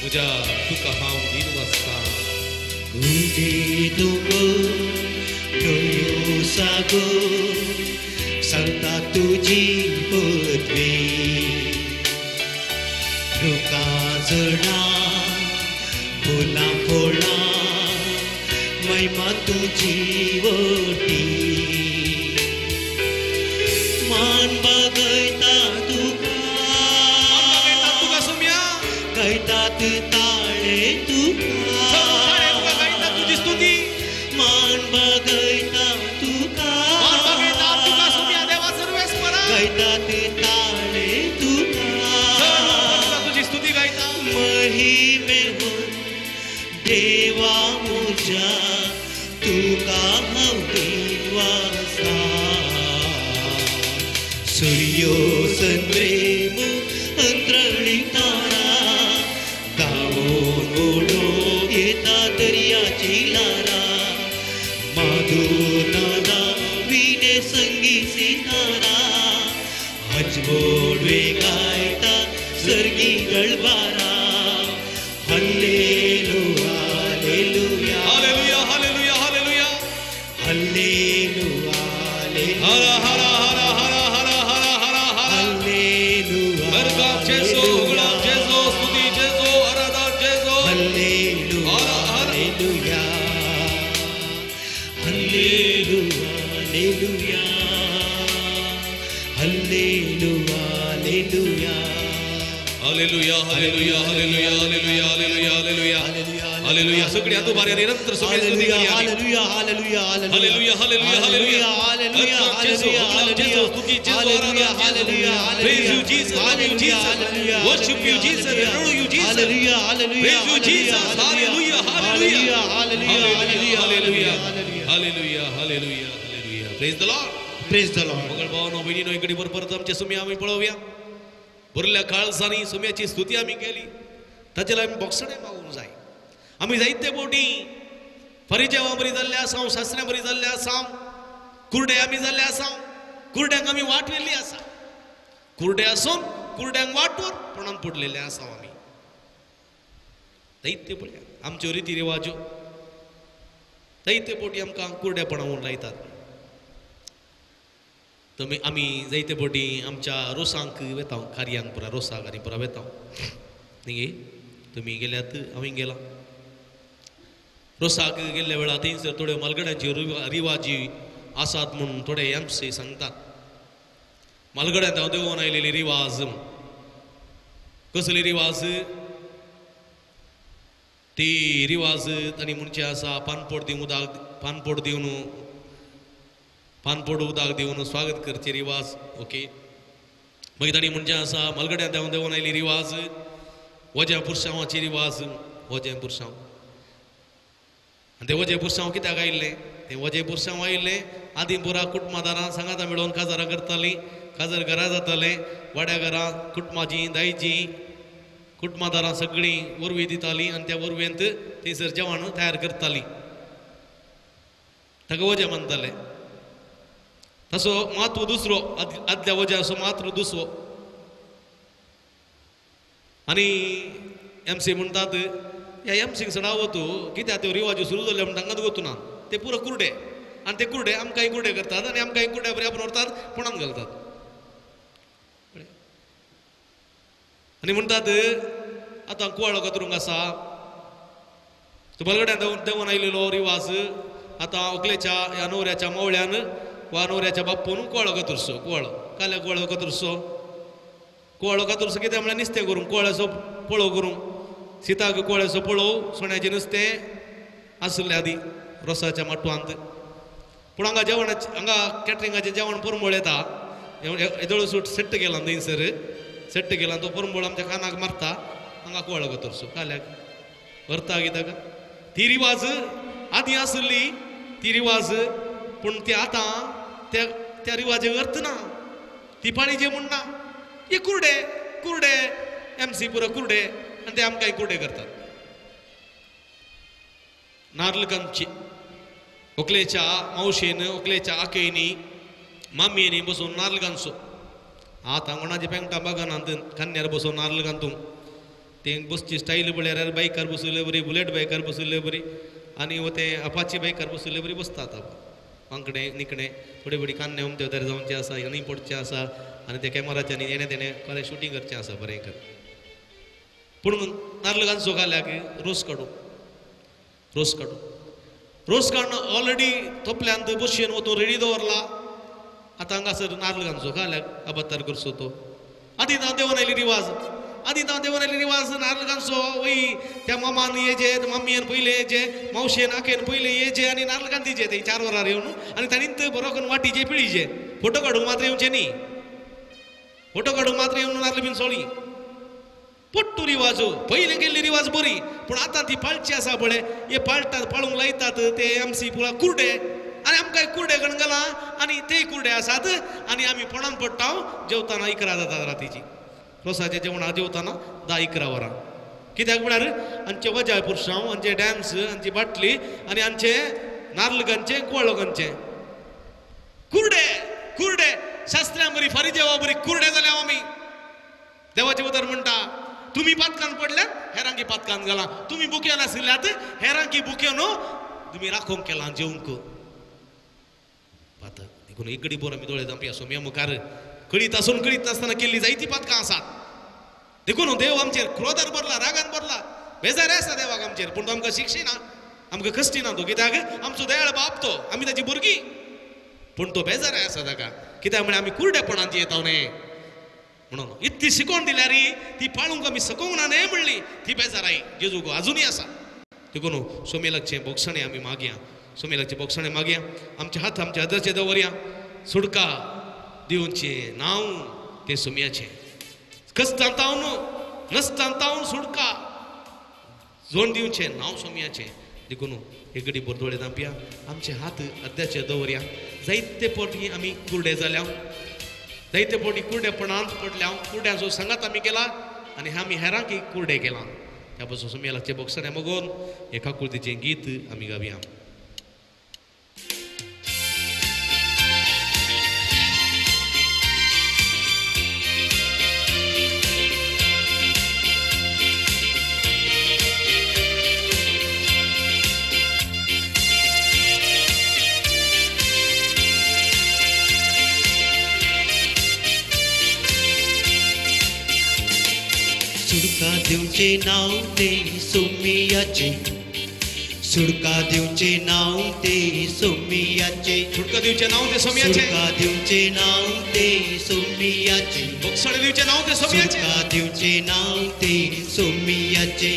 Speaker 2: म्हज्या तुका हांव दीन वाचता.
Speaker 3: उदे दोंगर न्हंयो सागर सांगता तुजी पृथ्वी, रुखां झाडां फुलां फळां महिमा तुजी वटी, मान बागयता तुका,
Speaker 2: तुका सोम्या,
Speaker 3: गायतात ताळे तुका,
Speaker 2: गायतात तुजी स्तुती,
Speaker 3: मान बागयता तुका,
Speaker 2: मान बागयता तुका सोम्या देवा सर्वेस्परा,
Speaker 3: गायतात ताळे तुका, देवा म्हज्या तुका हांव दिनवासा सूर्यो संद्रेम अंतरळी तारा गावोन उडो येता दर्याची लारा माधुर नादा विणे संगी सितारा अजमोडवे गायता सर्गी गळबारा hallelujah hallelujah
Speaker 2: hallelujah hallelujah hallelujah
Speaker 3: hallelujah
Speaker 2: Har Har Har Har Har Har Har Har
Speaker 3: hallelujah
Speaker 2: बरकत जेसू उघडा जेसू स्तुती जेसू आराधना जेसू
Speaker 3: hallelujah hallelujah hallelujah hallelujah hallelujah
Speaker 2: hallelujah hallelujah hallelujah hallelujah hallelujah hallelujah hallelujah सगळी हात उभारी निरंतर सगळी स्तुती करूया
Speaker 3: hallelujah hallelujah
Speaker 2: hallelujah hallelujah hallelujah
Speaker 3: hallelujah
Speaker 2: hallelujah स्तुती जेसू आराधना
Speaker 3: hallelujah
Speaker 2: Praise you Jesus, love you Jesus, worship you Jesus, adore you Jesus.
Speaker 3: Hallelujah hallelujah
Speaker 2: Praise you Jesus, hallelujah, hallelujah,
Speaker 3: hallelujah
Speaker 2: hallelujah, hallelujah, hallelujah, hallelujah. Praise the Lord.
Speaker 1: Praise the Lord.
Speaker 2: मंगळ भावानो बहिणीनो इकडे परत आमच्या सुम्या आम्ही पळोवया भरल्या काळजांनी सुम्याची स्तुती आम्ही केली ताचेर आमी बोगसणें मागूंक जाय आमी जायते बोटी फरिजेवा बरी जाल्ले आसा शास्त्र्या बरी जाल्ले आसा कुर्डे आमी जाल्ले आसा कुर्ड्यांक आमी वाट व्हेल्ली आसा कुर्डे आसून कुर्ड्यांक वाटवर पणान पडलेले आसा आमी जायते पळया आमच्यो रिती रिवाज्यो जायते पोटी आमकां कुर्डेपणां लायतात तुमी आमी जायते पोटी आमच्या रोसांक वेता कार्यांक पुरा रोसाक आनी पुरा वेता न्ही तुमी गेल्यात हांवें गेला रोसाक गेल्ल्या वेळार थंयसर थोड्यो मालगड्यांच्यो रिवाजी आसात म्हूण थोडे एमसी सांगतात मालगड्यांत हांव देंवोन आयलेली रिवाज कसली रिवाज ती रिवाज तांणी म्हणचे आसा पानपोट दिवन उदक पानपोट दिवन पानपोट उदक दिवन स्वागत करचे रिवाज ओके मागीर तांणी म्हणचें आसा मालगड्यांत देंवन देंवन आयली रिवाज वजें पुरसांवाची रिवाज वजें पुरसांव आनी तें वजें पुरसांव कित्याक आयिल्लें तें वजें पुरसांव आयिल्लें आदीं पुरा कुटुंबादारां सांगाता मेळोवन काजारां करतालीं काजार घरा जातालें वाड्या घरां कुटुंबाचीं दायचीं कुटुंबादारां सगळीं वरवीं दितालीं आनी त्या वरवेंत थंयसर जेवण तयार करतालीं ताका वजें मानताले तसो मात्र दुसरो आदल्या वज्याचो मात्र दुसरो आनी एमसी म्हणटात ह्या एमसीक सडावत कित्याक त्यो रिवाज्यो सुरू जाल्यो म्हण तांकां गोतू ना ते पुरो कुर्डे आनी ते कुर्डे आमकांय कुर्डे करतात आनी आमकांय कुर्ड्या बरे आपूण व्हरतात पणान घालतात आनी म्हणटात आतां कुवाळो कतरूंक आसा तो बलगड्यान देंवन आयलेलो रिवाज आतां व्हंकलेच्या ह्या न्हवऱ्याच्या मावळ्यान वा न्हवऱ्याच्या बाप्पून कुवाळो कतरसो कुवाळो काल्या कुवाळो कतरसो कुवाळो कतरसो कितें म्हळ्यार नुस्तें करूंक कुवाळ्याचो पळोव करूंक सिताक कुवाळ्याचो पळोव सोण्याचें नुस्तें आसलें आदीं रोसाच्या माटवांत पूण हांगा जेवणाचें हांगा कॅटरिंगाचें जेवण परमळ येता येदोळ सूट सेट्ट केला थंयसर सेट्ट केला तो परमळ आमच्या कानाक मारता हांगा कुवाळो कतरसो काल्याक व्हरता कित्याक ती रिवाज आदीं आसली ती रिवाज पूण ती आतां त्या त्या रिवाजेक अर्थ ना ती पाळी म्हूण ना हे कुर्डे कुर्डे एमसी पुरो कुर्डे आनी ते आमकां कुर्डे करतात नार्ल कांची व्हंकलेच्या मावशेन व्हंकलेच्या आकेनी मामयेनी बसून नार्ल घालचो आतां कोणाचे पेंगटां बागानात खांद्यार बसून नार्ल घालतूं ते बसची स्टायल पळयार बायकार बसयल्ले बरी बुलेट बायकार बसयल्ले बरी आनी ते अपाची बायकार बसयल्ले बरी बसतात आतां वांकडे निकडे थोडे बरी कान्ने उमते वतार जावचे आसा आनी पडचें आसा आनी ते कॅमेराच्यानी येणे तेणे फाल्यां शुटींग करचें आसा बरें कर पूण नार्ल घालचो घाल्याक रोस काडूं रोस काडूं रोस काडून ऑलरेडी तोपल्यांत बशयेन वतून रेडी दवरला आतां हांगासर नार्ल घालचो घाल्याक अबत्तार करचो तो आदीं तां देंवन आयली रिवाज आदीं तां देंवन आयली रिवाज नार्ल घालचो वय त्या मामान येजे मम्मीन पयलें येजे मावशेन आकेन पयलें येजे आनी नार्ल घाल दिजे थंय 4 वरार येवन आनी ताणींत बरो करून वाटीचे पिळीचे फोटो काडूंक मात्र येवचे न्ही फोटो काडूंक मात्र येवन नार्ल बीन सोळी पट्टू रिवाज पयलीं केल्ली रिवाज बरी पूण आतां ती पाळची आसा पळय हे पाळटात पाळूंक लायतात ते आमची पुरा कुर्डे आनी आमकां कुर्डे कण घाला आनी ते कुर्डे आसात आनी आमी पोणान पडटा जेवताना 11 जातात रातीची रोसाच्या जेवणा जेवताना 10-11 वरां कित्याक म्हळ्यार आमचे वजाय पुरसांव आमचे डॅन्स आमची बाटली आनी आमचे नार्ल गांचे कुवाळो गांचे कुर्डे कुर्डे शास्त्र्यां बरी फारीदेवा बरी कुर्डे जाले आमी. देवाचें उतर म्हणटा तुमी पातकान पडल्यात हेरांकी पातकान घाला, तुमी बुकयान आशिल्ल्यात हेरांकी बुकयान तुमी राखोवंक केलां जेवंक पातक. देखून एक घडी बोर आमी दोळे धांपया सोम्या मुखार कळीत आसून कळीत नासतना केल्ली जायती पातकां आसात. देखून देव आमचेर क्रोधान भरला, रागान भरला, बेजार आसा देवाक आमचेर, पूण तो आमकां शिक्षिना, आमकां कश्टिना तो, कित्याक आमचो दयाळ बाप तो, आमी ताची भुरगीं, पूण तो बेजार आसा ताका, कित्याक म्हळ्यार आमी कुर्डेपणांत येता न्हय म्हणून इतली शिकोवन दिल्यार ती पाळूंक आमी सकोंक ना न्हय म्हणली ती बेजाराय जेजू आजुनूय आसा. देखून सोमेलाचे बोगसणे आमी मागया, सोमेलाचे बोगसणे मागया, आमचे हात आमच्या हाताचे दवरया, सुडका दिवचें नांव तें सोम्याचें, कश्टांतावन नश्टांतावन सुडका जोड दिवचें नांव सोम्याचें. देखून एक घडी भर दोळे धांपया, आमचे हात अद्याचे दवरया. जायते फावटी आमी कुर्डे जाल्या, जायते फावटी कुर्डेपणांत पडल्या, कुर्ड्यांचो सांगात आमी केला आनी आमी हेरांक कुर्डे केला. त्या पासून सोम्यालाचे बोगसणे मागून एका कुर्दीचें गीत आमी गावया.
Speaker 3: सुडका दिवचे नांव ते सोमियाचे, सुडका दिवचे नांव ते सोमियाचे,
Speaker 2: सुडका दिवचे नांव ते सोमियाचे,
Speaker 3: सुडका दिवचे नांव ते सोमियाचे,
Speaker 2: बोगसणे दिवचे नांव ते सोमियाचे,
Speaker 3: सुडका दिवचे नांव ते सोमियाचे,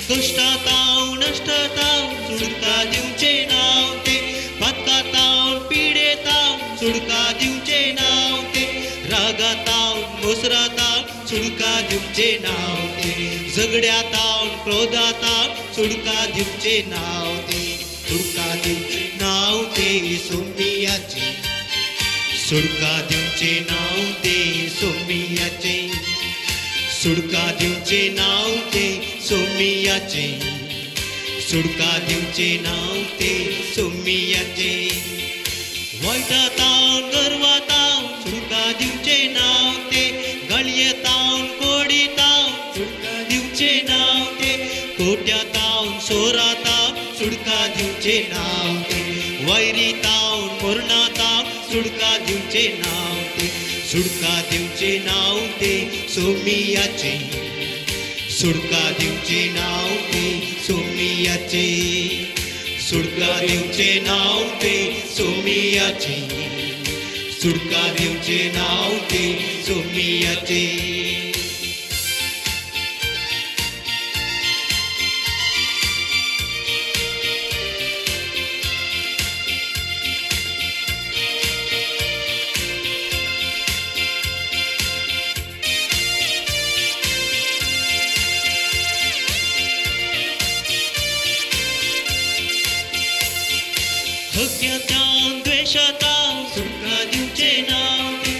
Speaker 3: कश्टातावन नश्टातावन सुडका दिवचे नांव ते, पातकातावन पिडेतावन सुडका दिवचे नांव ते, रागातावन मोसरातावन सुडका दिवचे नांव ते, झगड्यातावन क्रोधातावन सुडका दिवचे नांव ते, सुडका दिवचे नांव ते सोमियाचे, सुडका दिवचे नांव ते सोमियाचे, सुडका दिवचे नांव ते सोमियाचे, सुडका दिवचे नांव ते सोमियाचे, वायटातावन गर्वातावन सुडका दिवचे नांव ते, गळयेतावन कोडीतावन सुडका दिवचे नांव ते, कोट्यातावन सोरातावन सुडका दिवचे नांव ते, वैरीतावन मरणातावन सुडका दिवचे नांव ते, सुडका दिवचे नांव ते सोमियाचे, सुडका दिवचे नांव ते सोमियाचे, सुडका दिवचे नांव ते सोमियाचे, सुडका दिवचे नांव ते सोमियाचे. हक्यातावन द्वेषातावन सुडका दिवचे नांव ते,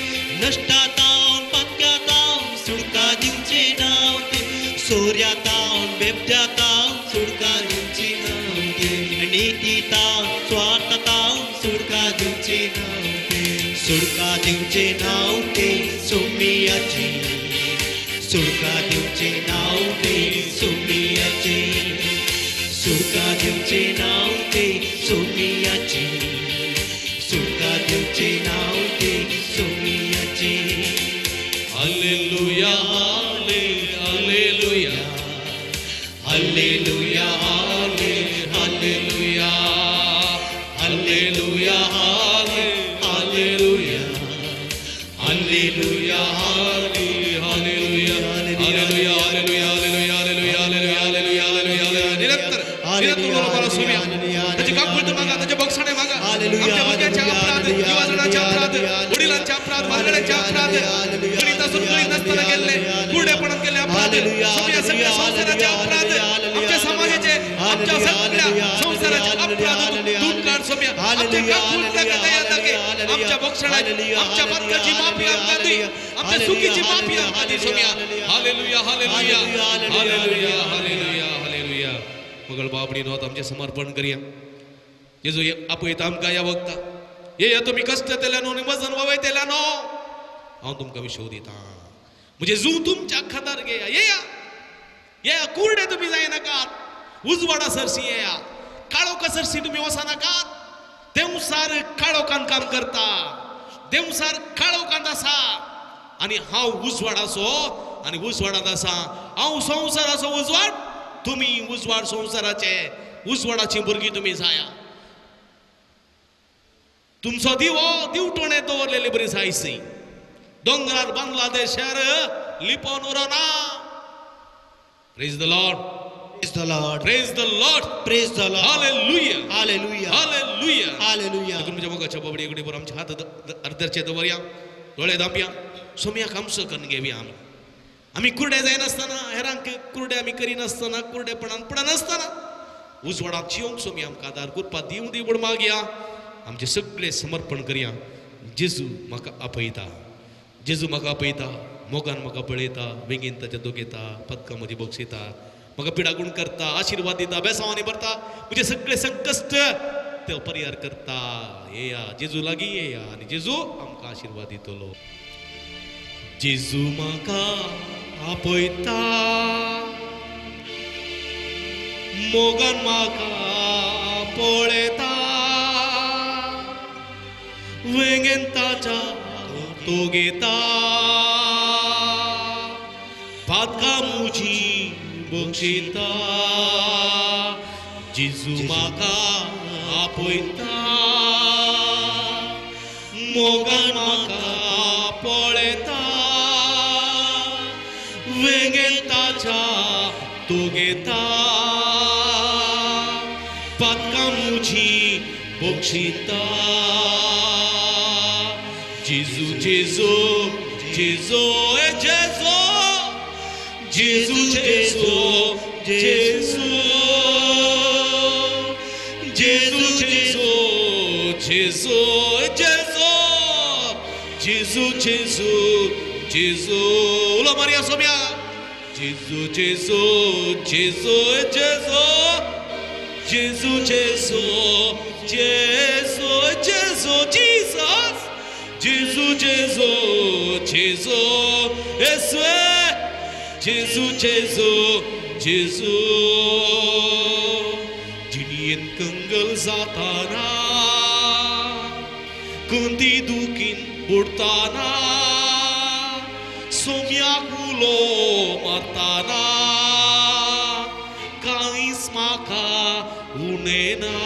Speaker 3: नश्टातावन पातक्यातावन सुडका दिवचे नांव ते, सोऱ्यातावन बेबद्यातावन सुडका दिवचे नांव ते, नितीतावन स्वार्थातावन सुडका दिवचे नांव ते, सुडका दिवचे नांव ते सोमियाचे, सुडका दिवचे नांव ते सोमियाचे, सुडका दिवचे नांव ते सोमियाचे, सुडका दिवचे नांव ते सोमियाचे.
Speaker 2: Hallelujah, hallelujah, hallelujah, hallelujah, hallelujah, hallelujah, hallelujah, hallelujah, hallelujah, hallelujah, hallelujah, hallelujah, hallelujah. निरंतर निरंतर बरोबर सोम्या ताची काकुळट मागा, ताचे बोगसणे मागा, आमच्या भुरग्यांचे अपराध, युवाजणांचे अपराध, वडिलांचे अपराध, वांगड्यांचे अपराध, गणित असून गणित नासतना केल्ले, कुर्डेपणात केल्ले अपराध,
Speaker 4: अपराध सोम्या सगळ्या संवसाराचे अपराध आमच्या समाजाचे आमच्या सगळ्या संवसाराचे अपराध दूर काढ सोम्या आमचे काकूल दाखय दया दाखय आमच्या बक्षणाची आमच्या पातकाची माफी आमकां दी आमच्या चुकीची माफी आमकां दी Saumya.
Speaker 2: Hallelujah hallelujah hallelujah hallelujah hallelujah. मगळ बाबडी नोत आमचें समर्पण करया. जेजू आपयता आमकां ह्या वखता येया तुमी कश्ट केल्यानो आनी वजन वयतल्यानो हांव तुमकां विशव दिता. म्हणजे जू तुमच्या खादार घेया येया येया कुर्डे तुमी जायनाकात उजवाडा सरशी येया काळोखा सरशी तुमी वचनाकात. देंवसार काळोखान काम करता देंवसार काळोखांत आसा आनी हांव उजवाडाचो आनी उजवाडांत आसा. हांव संवसाराचो उजवाड तुमी उजवाड संवसाराचे उजवाडाची भुरगीं तुमी जाया. तुमचो दिवो दिवटणे दवरलेले बरी जायसी दोंगरार बांगलादेश शहर लिपोवन उरना. Praise the Lord.
Speaker 1: Praise the Lord.
Speaker 2: Praise the Lord.
Speaker 1: Praise the Lord.
Speaker 2: Hallelujah.
Speaker 1: Hallelujah.
Speaker 2: Hallelujah.
Speaker 1: Hallelujah.
Speaker 2: तुमच्या मोगाच्या बाबडी इकडे बरोबर आमचे हात अर्दरचे दवरया दोळे दांपया सोम्याक आमचो करून घेवया. आमी आमी कुरडे जायनासतना हेरांक कुरडे आमी करिनासतना कुरडेपणान पडनासतना उजवाडांत जिवंक सोम्या आमकां आदार कृपा दिवं दी म्हूण मागया. आमचें सगळें समर्पण करया. जेजू म्हाका आपयता जेजू म्हाका आपयता मोगान म्हाका पळयता बेगीन ताच्या दोगेता पदकां म्हजी बक्षयता म्हाका पिडागूण करता आशिर्वाद दिता बेसांवांनी भरता म्हजे सगळे संकश्ट ते परिहार करता. येया जेजू लागीं येया आनी जेजू आमकां आशिर्वाद दितलो. जेजू म्हाका आपयता मोगान म्हाका पळयता वेंगेन ताच्या तो घेता पातकां म्हजी बक्षिता. जेजू म्हाका आपयता मोगान म्हाका पळयता वेंगेन ताच्या तो घेता पातकां म्हजी बक्षिता. जेजू जेजू जेजू ए जेजू जेजू जेजू जेजू जेजू जेजू जेजू जेजू जेजू जेजू जेजू. उलो मारया सोम्या. जेजू जेजू जेजू जेजू जेजू जेजू जेजू जेजू जीसस जेजू जेजू जेजू येसू जेजू जेजू जेजू. जिणयेन कंगल जाताना कुंदी दुखीन बुडताना सोम्याक उलो मारताना कांयच म्हाका उणें ना.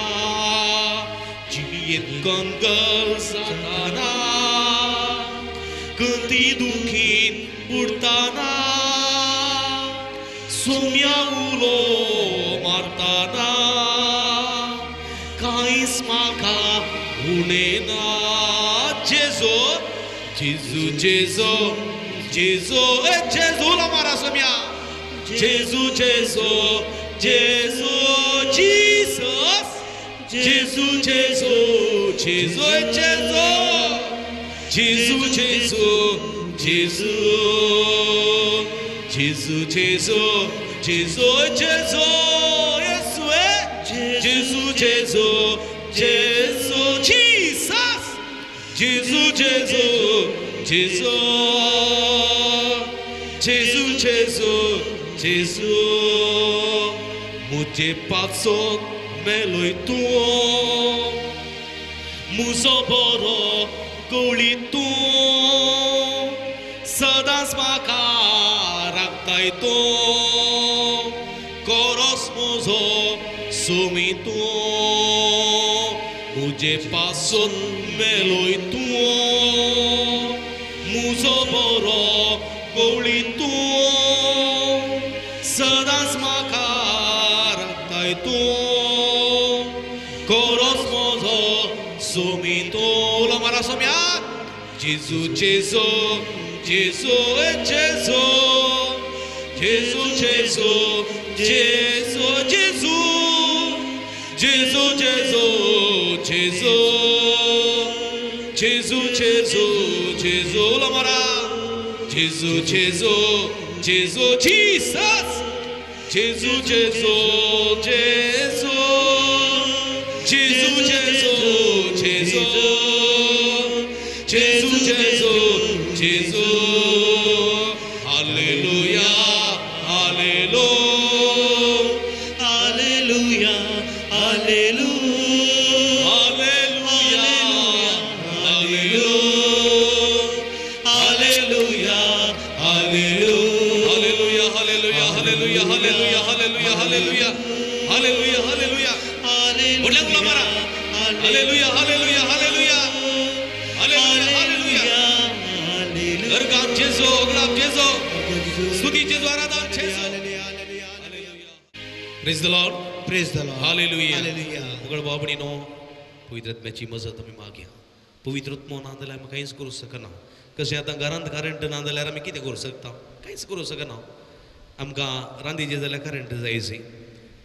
Speaker 2: जिणयेन कंगल जाताना कुंदी दुखीन बुडताना सोम्या उलो मारताना कांयच म्हाका उणें ना. जेजू जेजू जेजू जेजू ए जेजू उलो मारा सोम्या. जेजू जेजू जेजू जीसस जेजू जेजू जेजू जेजू जेजू जेजू जेजू जेजू जेजू जेजू जेजू येसू जेजू जेजू जेजू जीसस जेजू जेजू जेजू जेजू जेजू जेजू. मुझे पासो मेलोय तूं मुजो बरो गवळी तूं सदांच म्हाका राखताय तूं कोरोस म्हजो सोमी तूं मुजे पासून मेलोय तूं मुजो बरो गवळी तूं सदांच म्हाका राखताय तूं कोरोस म्हजो सोमी तूं. उलो मारा सोम्या. जेजू जेजू जेजू जेजू Gesù Gesù Gesù Gesù Gesù Gesù Gesù Gesù Gesù Gesù लमरा Gesù Gesù Gesù Jesus Gesù Gesù Gesù Gesù Gesù Gesù Gesù Gesù Gesù Hallelujah Hallelujah
Speaker 3: Hallelujah Hallelujah Hallelujah
Speaker 2: Hallelujah Hallelujah Hallelujah Hallelujah Hallelujah Hallelujah Hallelujah Hallelujah Hallelujah Hallelujah Hallelujah Hallelujah Hallelujah अर्गाम जेजो अगलाम जेजो स्तुति जेजो आराधना जेजो. Praise the Lord.
Speaker 1: Praise the Lord.
Speaker 2: Hallelujah.
Speaker 1: Hallelujah.
Speaker 2: मुगळ बाबणीनो पवित्र आत्म्याची मजत आमी मागया. पवित्र आत्मो ना जाल्यार आमी कांयच करूंक शकना. कशें आतां घरांत करंट ना जाल्यार आमी कितें करूंक शकता? कांयच करूंक शकना. आमकां रांदीचें जाल्यार करंट जाय जाय,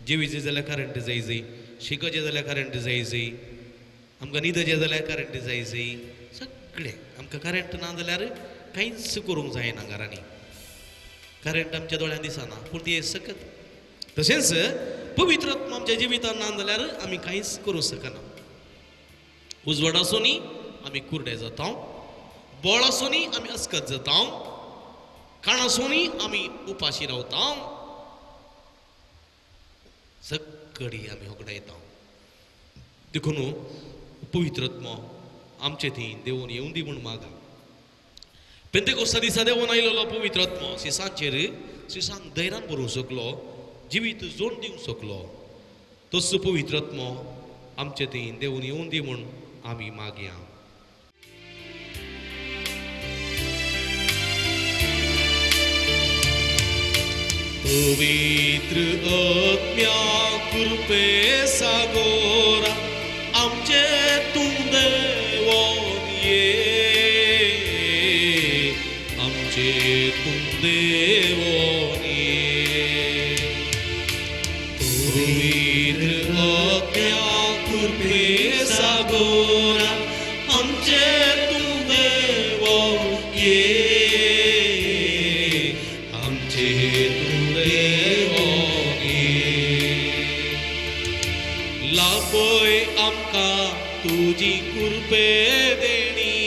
Speaker 2: जेवीचें जाल्यार करंट जाय जाय, शिकचें जाल्यार करंट जाय जाय, आमकां न्हिदचें जाल्यार करंट जाय जाय, सगळें आमकां करंट ना जाल्यार कांयच करूंक जायना. घरांनी करंट आमच्या दोळ्यान दिसना पूण ती सकत. तशेंच पवित्र आत्मा आमच्या जिवितान ना जाल्यार आमी कांयच करूंक शकना. उजवाड आसूनय आमी कुरडे जाता, बोळ आसूनय आमी अस्कत जाता, काण आसूनय आमी उपाशी रावता, सगळी आमी होगडायता. देखून पवित्र आत्मा आमचे थंय देवून येवन दी म्हूण मागा. पेंतेकोस्ता दिसा देवून आयलेलो पवित्र आत्मा शिसांचेर शिसांक धैर्यान भरूंक शकलो, जिवीत जोड दिवंक शकलो. तसो पवित्र आत्मो आमचे थंय देवून येवन दी म्हूण आमी मागया. पवित्र आत्म्या कृपे सागोरा आमचे तूं देवोन ये, आमचे तूं देवोन ये. पवित्र आत्म्या कृपे सागोरा आमचे तूं देवोन ये, आमचे तूं देवोन ये. लाभय आमकां तुजी कृपे देणी,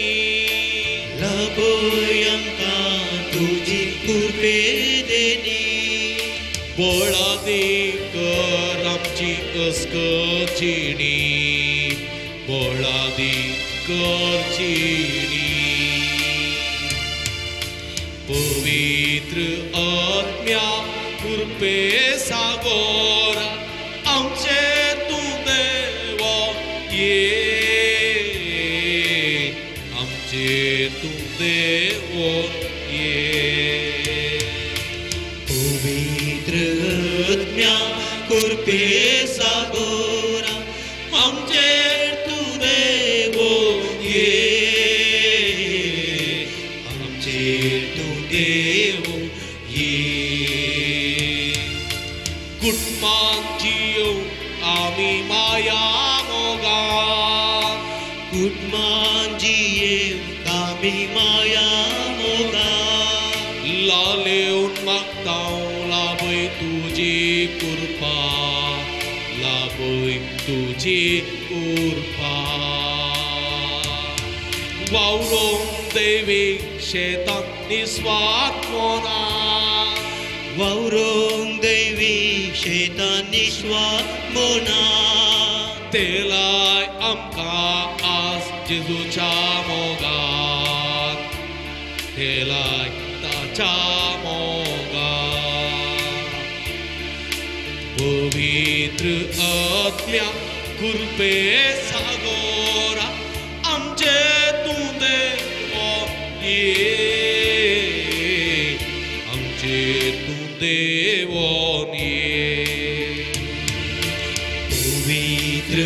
Speaker 3: लाभय आमकां तुजी कृपे देणी,
Speaker 2: बळादी कर आमची अस्कत जिणी, बळादी कर जिणी. पवित्र आत्म्या कृपे सागोरा आमचे तूं देवो ये, आमचे तूं देवो ये.
Speaker 3: पवित्र आत्म्या कृपे सागोरा आमचे तूं देवो ये, आमचे तूं देवो ये.
Speaker 2: कुटुंबान जियो आमी माया मोगान,
Speaker 3: कुटुंबान जियो आमी माया मोगान,
Speaker 2: लालेवन मागता लाभय तुजी कृपा, लाभय तुजी कृपा. वावरोन देवीक शेतान निस्वात मोना,
Speaker 3: वावरोन देवीक शेतान निस्वात मोना,
Speaker 2: तेलाय आमकां आज जेजूच्या मोगान, तेलाय ताच्या मोगान. पवित्र आत्म्या कृपे सागोरा आमचे तूं देवो ये, आमचे तूं देवो ये.
Speaker 3: पवित्र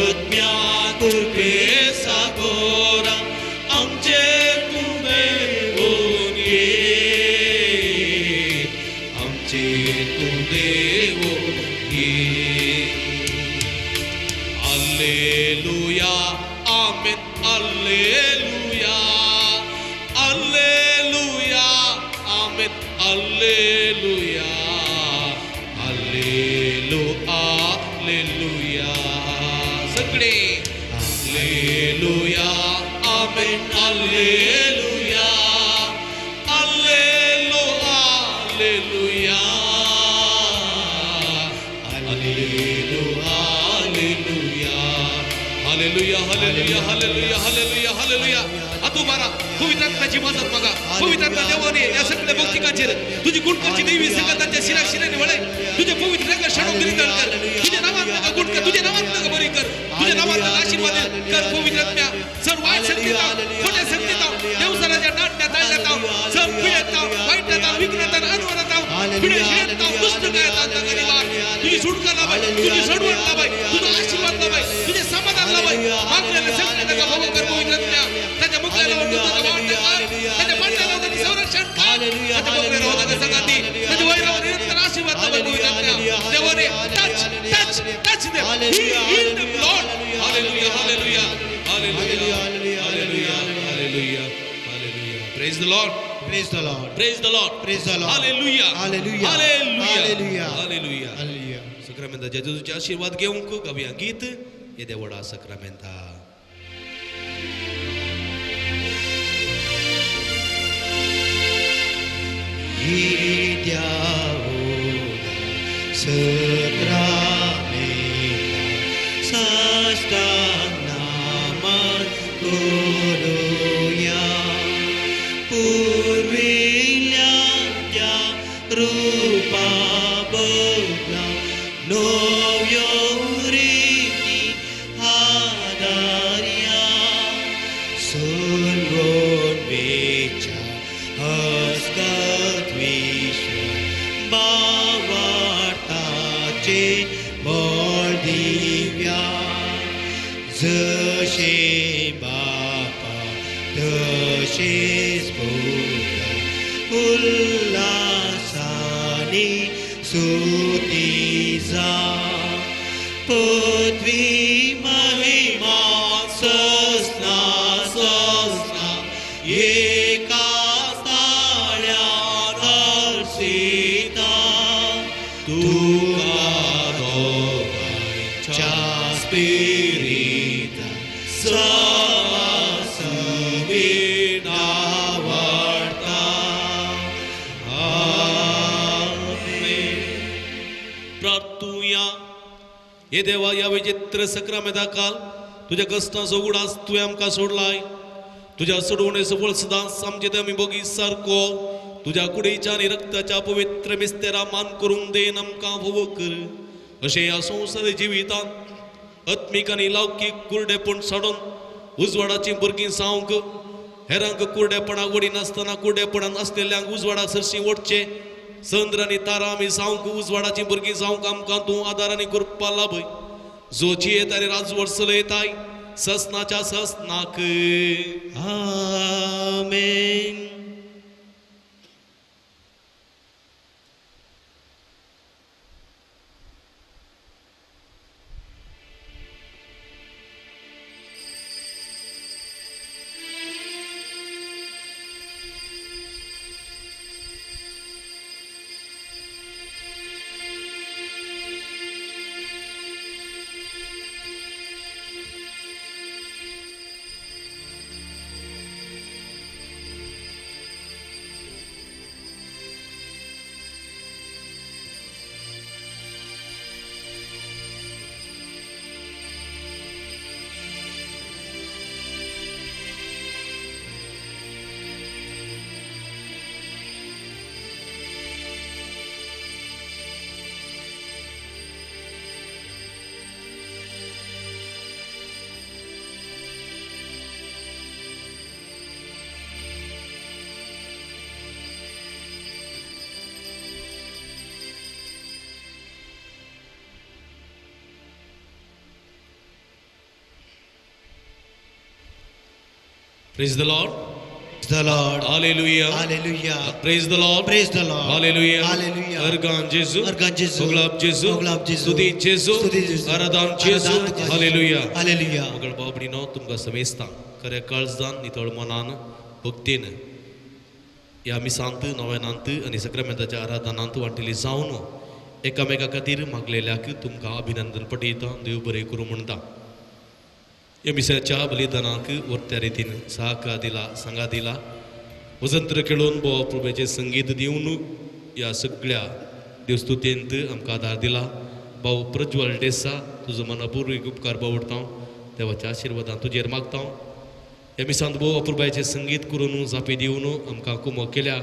Speaker 3: आत्म्या कृपे सागोरा आमचे तूं देवो ये,
Speaker 2: ताळ्याचेर तूं देवो घे. Alleluia, amen, alleluia, alleluia, amen, alleluia, allelu, alleluia. सगळे alleluia, amen, alleluia, allelu, alleluia, allelu, alleluia. Hallelujah, hallelujah, hallelujah, hallelujah, hallelujah. आतू बारा पवित्र आत्म्याची मदत मागा. पवित्र आत्मा देवाने या सगळ्या भक्तिकांचेर तुझी गुणकरची देवी संगतांच्या शिरा शिराने वळय. तुझे पवित्र रंग क्षणो गिरितळ कर. तुझ्या नावात नका गुण कर, तुझ्या नावात नका बरी कर, तुझ्या नावात नका आशीर्वाद कर. पवित्र आत्म्या सर्व वाईट शक्तीता, खोट्या शक्तीता, देवसराच्या नाट्या ताळल्यात, सर्व पिढ्यात, वाईटात, विघ्नात, अनवरात, पिढ्या शिऱ्यात, दुष्ट कायात नका निवार. तुझी सुटका लाभाय, तुझी सोडवण लाभाय, तुझा आशीर्वाद लाभाय, तुझे समाधान लाभाय. मागलेले सगळे नका भव कर. पवित्र आत्म्या त्याच्या मुखल्याला त्याच्या पांढऱ्याला त्याचे संरक्षण कर, त्याच्या बकऱ्याला होता संगाती, त्याच्या वैरावर निरंतर आशीर्वाद लाभाय. पवित्र आत्म्या देवाने touch touch touch them, heal them Lord. Hallelujah, hallelujah, hallelujah, hallelujah, hallelujah, hallelujah. Praise the Lord,
Speaker 1: praise the Lord,
Speaker 2: praise the Lord,
Speaker 1: praise the Lord.
Speaker 2: Hallelujah,
Speaker 1: hallelujah,
Speaker 2: hallelujah, hallelujah,
Speaker 1: hallelujah.
Speaker 2: सक्रामेंताच्या जेजूचे आशीर्वाद घेवंक गावया गीत येद्या व्हडा सक्रामेंता.
Speaker 3: येद्या व्हडा सक्रामेंता साश्टांग नामान करुया. पुर्विल्ल्या त्या रुपा बदला नव्यो रिती आदार्या. सोलवण वेच्या हस्कत विश्व बावाटाचे बळ दिव्या. जशें बापा तशेंच पुता उल्हासानी सुती जा. पृथ्वी महिमा ससना ससना एका ताळ्यान हर्षिता. तुका दोगांयच्या स्पिरिता सवासवी नावाडता.
Speaker 2: आमेन. प्रार्थुया. हे देवा, ह्या विचित्र सक्रामेंता काल तुज्या कश्टांचो उगडास तुवें आमकां सोडलाय. तुज्या सोडवणेचो फळ सदांच आमचे ते आमी बोगी सारको तुज्या कुडीच्या आनी रक्ताच्या पवित्र मिस्तेरा मान करून then आमकां भोव कर. अशें ह्या संवसारी जिवितांत आत्मीक आनी लौकीक कुरडेपण सोडून उजवाडाचीं भुरगीं जावंक, हेरांक कुरडेपणाक वडिनासतना कुरडेपणान आसलेल्यांक उजवाडा सरशीं ओडचें. चंद्र आनी तारा आमी जावंक उजवाडाचीं भुरगीं जावंक आमकां तूं आदार आनी कृपा लाभय. जो जियेत आनी राजवट चलयताय ससनाच्या ससनाक.
Speaker 3: आमेन.
Speaker 2: Praise the Lord.
Speaker 1: The Lord.
Speaker 2: Hallelujah.
Speaker 1: Hallelujah.
Speaker 2: Praise the Lord.
Speaker 1: Praise the Lord.
Speaker 2: Hallelujah.
Speaker 1: Hallelujah.
Speaker 2: Organ जेजू.
Speaker 1: अर्गान जेजू.
Speaker 2: मोगलाब जेजू.
Speaker 1: मोगलाब जेजू.
Speaker 2: स्तुती जेजू.
Speaker 1: स्तुती जेजू.
Speaker 2: आराधन जेजू.
Speaker 1: आराधन जेजू.
Speaker 2: हालेलुया.
Speaker 1: हालेलुया.
Speaker 2: मगळ बाबडीनो तुमकां समेस्ता खऱ्या काळजान नितळ मनान भक्तीन ह्या मिसांत नव्यानांत आनी सक्रामेंताच्या आराधनांत वांटिली जावन एकामेका खातीर मागलेल्याक तुमकां अभिनंदन पटयता. देव बरें करूं म्हणटा. ह्या मिसाच्या बलिदानाक वर्त्या रितीन सहकार दिला, सांगा दिला, वजंत्र खेळून बोवा प्रभूचें संगीत दिवन ह्या सगळ्या देवस्तुतेंत आमकां आदार दिला. भाऊ प्रज्वल डेसा तुजो मनापूर्वीक उपकार बावडटा. देवाच्या आशिर्वादान तुजेर मागता. ह्या मिसांत भोव अपुरबायचें संगीत करून जापी दिवन आमकां कुमक केल्या.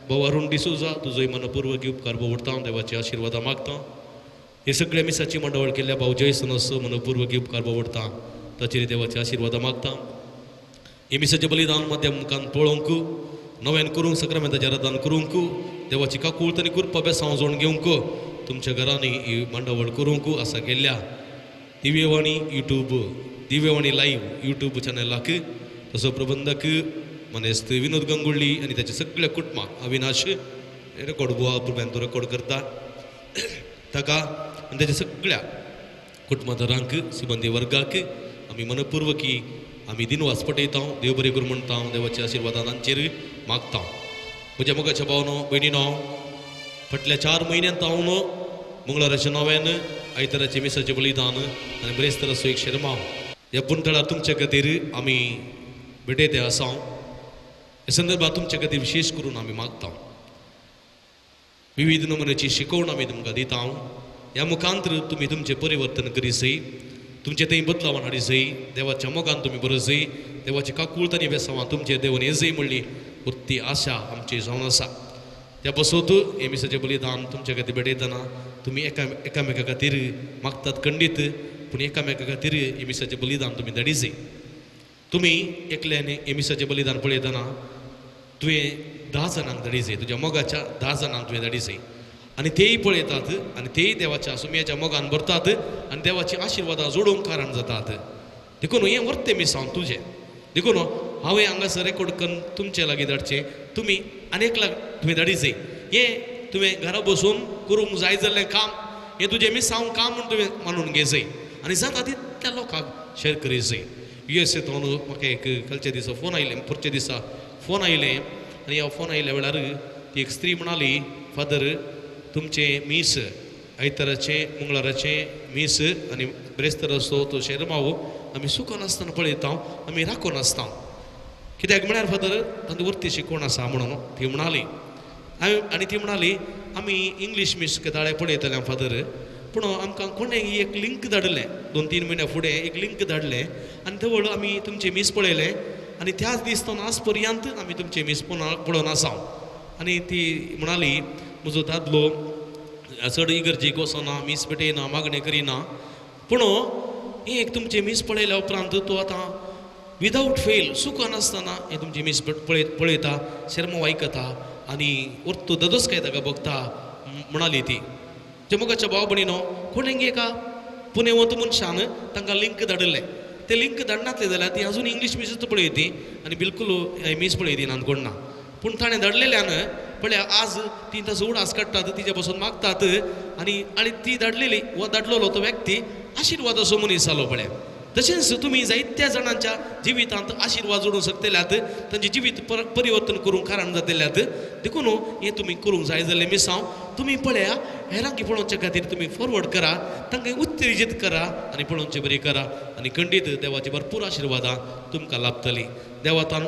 Speaker 2: भाऊ अरुण डिसोजा तुजोय मनपूर्वक उपकार बावडटा. देवाच्या आशिर्वादां मागता. हे सगळ्या मिसाची मांडावळ केल्या भाऊ जयसन असो मनपूर्वक उपकार बावडटा. ताचेर देवाच्या आशिर्वादां मागता. हे मिसाचें बलिदान मध्य मुखान पळोवंक नव्यान करूंक सक्रामेंताचें आराधन करूंक देवाची काकूळत आनी कृपा बेसांव जोडून घेवंक तुमच्या घरांनी ही मांडावळ करूंक आसा केल्ल्या Divyavani YouTube Divyavani live YouTube चॅनलाक तसो प्रबंधक मनेस्त विनोद गंगुळ्ळी आनी ताच्या सगळ्या कुटुंबाक अविनाश रेकॉर्ड गोवा पुरब्यान तो रेकॉर्ड करता ताका आनी ताच्या सगळ्या कुटुंबादारांक सिबंदी वर्गाक आमी मनपूर्वकी आमी दिनवास पटयता. देव बरें करूं म्हणटा. देवाच्या आशिर्वादान तांचेर मागता. म्हज्या मोगाच्या भावनो भयणीनो, फाटल्या 4 म्हयन्यांत हांव मंगळाराचें नव्यान आयताराचें मिसाचें बलिदान आनी ब्रेस्ताराचो एक शेरमांव ह्या पुंतळार तुमच्या खातीर आमी भेटयते आसा. ह्या संदर्भात तुमच्या खातीर विशेश करून आमी मागता. विविध नमुन्याची शिकवण आमी तुमकां दिता. ह्या मुखांतर तुमी तुमचें परिवर्तन करीसय, तुमचें थंय बदलावान हाडीसय, देवाच्या मोगान तुमी बरसय, देवाची काकूळत आनी बेसांवां तुमचे देवन येजय म्हणली वृत्ती आशा आमची जावन आसा. त्या पासत हे मिसाचें बलिदान तुमच्या खातीर भेटयतना तुमी एकामेका खातीर मागतात खंडीत, पूण एकामेका खातीर हे मिसाचें बलिदान तुमी धाडीसय. तुमी एकल्यान हे मिसाचें बलिदान पळयतना तुवें 10 जाणांक धाडीसय, तुज्या मोगाच्या 10 जाणांक तुवें धाडीसय आनी तेय पळयतात आनी तेय देवाच्या सुमयाच्या मोगान भरतात आनी देवाची आशिर्वादां जोडूंक कारण जातात. देखून हें वर्तें मिसांव तुजें. देखून हांवें हांगासर रेकॉर्ड करून तुमचे लागीं धाडचें, तुमी आनी एक लाग तुवें धाडीसय. हें तुवें घरा बसून करूंक जाय जाल्लें काम, हें तुजें मिसांव काम म्हूण तुवें मानून घेजय आनी जाता तितल्या लोकांक शेर करीजय. यू एस एतून म्हाका एक कालच्या दिसा फोन आयलें, पुरच्या दिसा फोन आयलें आनी ह्या फोन आयल्या वेळार ती एक स्त्री म्हणाली, फादर तुमचें मीस आयताराचें मंगळाराचें मीस आनी ब्रेस्ताराचो तो शेरमाव आमी सुकनासतना पळयता, आमी राखून आसता. कित्याक म्हळ्यार फादर तांची वरती शिकवण आसा म्हणून ती म्हणाली. आनी ती म्हणाली आमी इंग्लीश मीस केदाळे पळयतले फादर, पूण आमकां कोणें एक लिंक धाडलें 2-3 म्हयन्या फुडें एक लिंक धाडलें आनी तवळ आमी तुमचें मीस पळयलें आनी त्याच दीस तो आज पर्यंत आमी तुमचें मीस पळोवन आसा. आनी ती म्हणाली म्हजो दादलो चड इगर्जेक वचना, मीस भेटयना, मागणें करिना, पूण एक तुमचें मीस पळयल्या उपरांत तो आतां विदावट फेल चुकनासतना हें तुमचें मीस पळयता, शेरमो आयकता आनी वरतो ददोस काय ताका बघता म्हणाली ती. जे मोगाच्या भाव भयणीनो, कोणें एका पुनेवंत मनशान तांकां लिंक धाडिल्लें. ते लिंक धाडनातले जाल्यार ती अजून इंग्लीश मिसूच पळयती आनी बिलकूल मीस पळयती ना कोण ना. पूण ताणें धाडलेल्यान पळया आज ती ताचो उडास काडटात, तिचे पसून मागतात आनी आनी ती धाडलेली वो धाडलेलो तो व्यक्ती आशिर्वादाचो मनीस जालो पळया. तशेंच तुमी जायत्या जाणांच्या जिवितांत आशिर्वाद जोडूंक शकतल्यात, तांचें जिवीत परिवर्तन करूंक कारण जातल्यात. देखून हें तुमी करूंक जाय जाल्लें मिसांव तुमी पळया, हेरांक पळोवच्या खातीर तुमी फॉरवर्ड करा, तांकां उत्तेजीत करा आनी पळोवचे बरी करा आनी खंडीत देवाची भरपूर आशिर्वादां तुमकां लाभतलीं. देवातान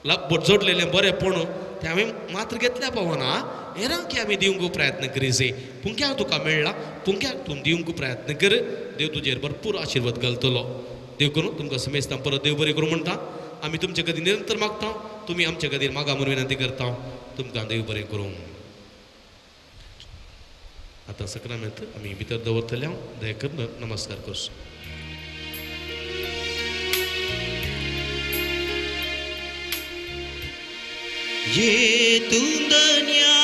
Speaker 2: लाभ जोडलेलें बरें पूण तें हांवें मात्र घेतल्या पावना, हेरांक आमी दिवंक प्रयत्न करीजे. पुंक्याक तुका मेळ्ळा, पुंक्याक तूं दिवंक प्रयत्न कर, देव तुजेर भरपूर आशिर्वाद घालतलो. देव करूं तुमकां समेस्तां परत देव बरें करूं म्हणटा. आमी तुमचे खातीर निरंतर मागता, तुमी आमचे खातीर मागा म्हूण विनंती करता. तुमकां देव बरें करूं. आतां सक्रामेंत आमी भितर दवरतले. हांव दया करून नमस्कार करचो.
Speaker 3: ये तू दनिया,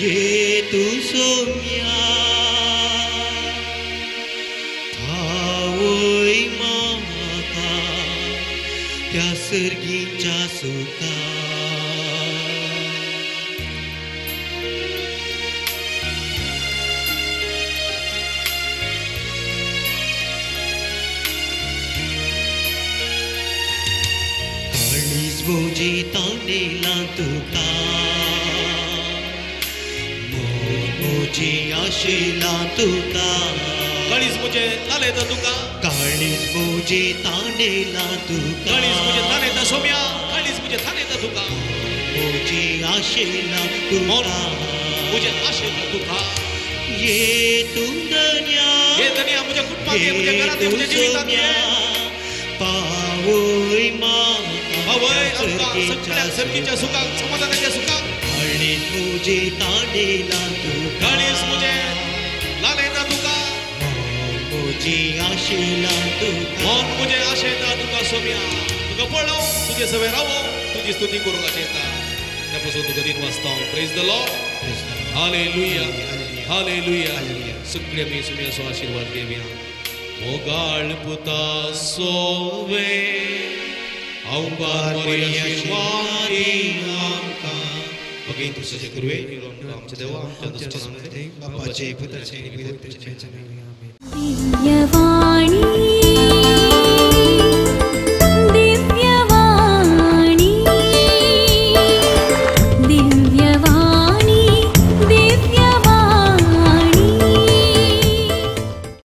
Speaker 3: ये तू सोम्या, आवय माका सर्गीच्या सुखा. काळीज म्हजी तानेलां तुका, मन म्हजी आशेलां तुका.
Speaker 4: काळीज म्हजें तालेता तुका,
Speaker 3: काळीज म्हजी तानेलां तुका,
Speaker 4: काळीज म्हजें तानेता सोम्या, काळीज म्हजें तानेता तुका,
Speaker 3: म्हजी आशेलां तुका,
Speaker 4: म्हजें आशेलां तुका.
Speaker 3: ये तूं धन्या,
Speaker 4: ये धन्या म्हज्या कुटुंबांत ये, म्हज्या घरांत ये, म्हज्या जिवितांत ये.
Speaker 3: पावय म्हाका
Speaker 4: पावय आमकां सगळ्या सर्गीच्या सुखाक, समाधानाच्या सुखाक.
Speaker 3: काळीज म्हजें तानेलां तुका,
Speaker 4: काळीज म्हजें लालेता तुका,
Speaker 3: म्हजी आशेलां तुका,
Speaker 4: मन म्हजें आशेता तुका सोम्या. तुका पळोवं, तुजे सवे रावो, तुजी स्तुती करूंक आशेता. त्या पासून तुका दिन वाचता. Praise the Lord. Hallelujah, hallelujah. सगळे आमी सोम्याचो आशिर्वाद घेवया. मोगाळ पुता सोवे हांव आशिर्वादी आमकां. भगीन तुमचे कुरवे आमच्या देवा आमच्या
Speaker 1: बापाचे पुत्राचे
Speaker 5: दिव्यवा.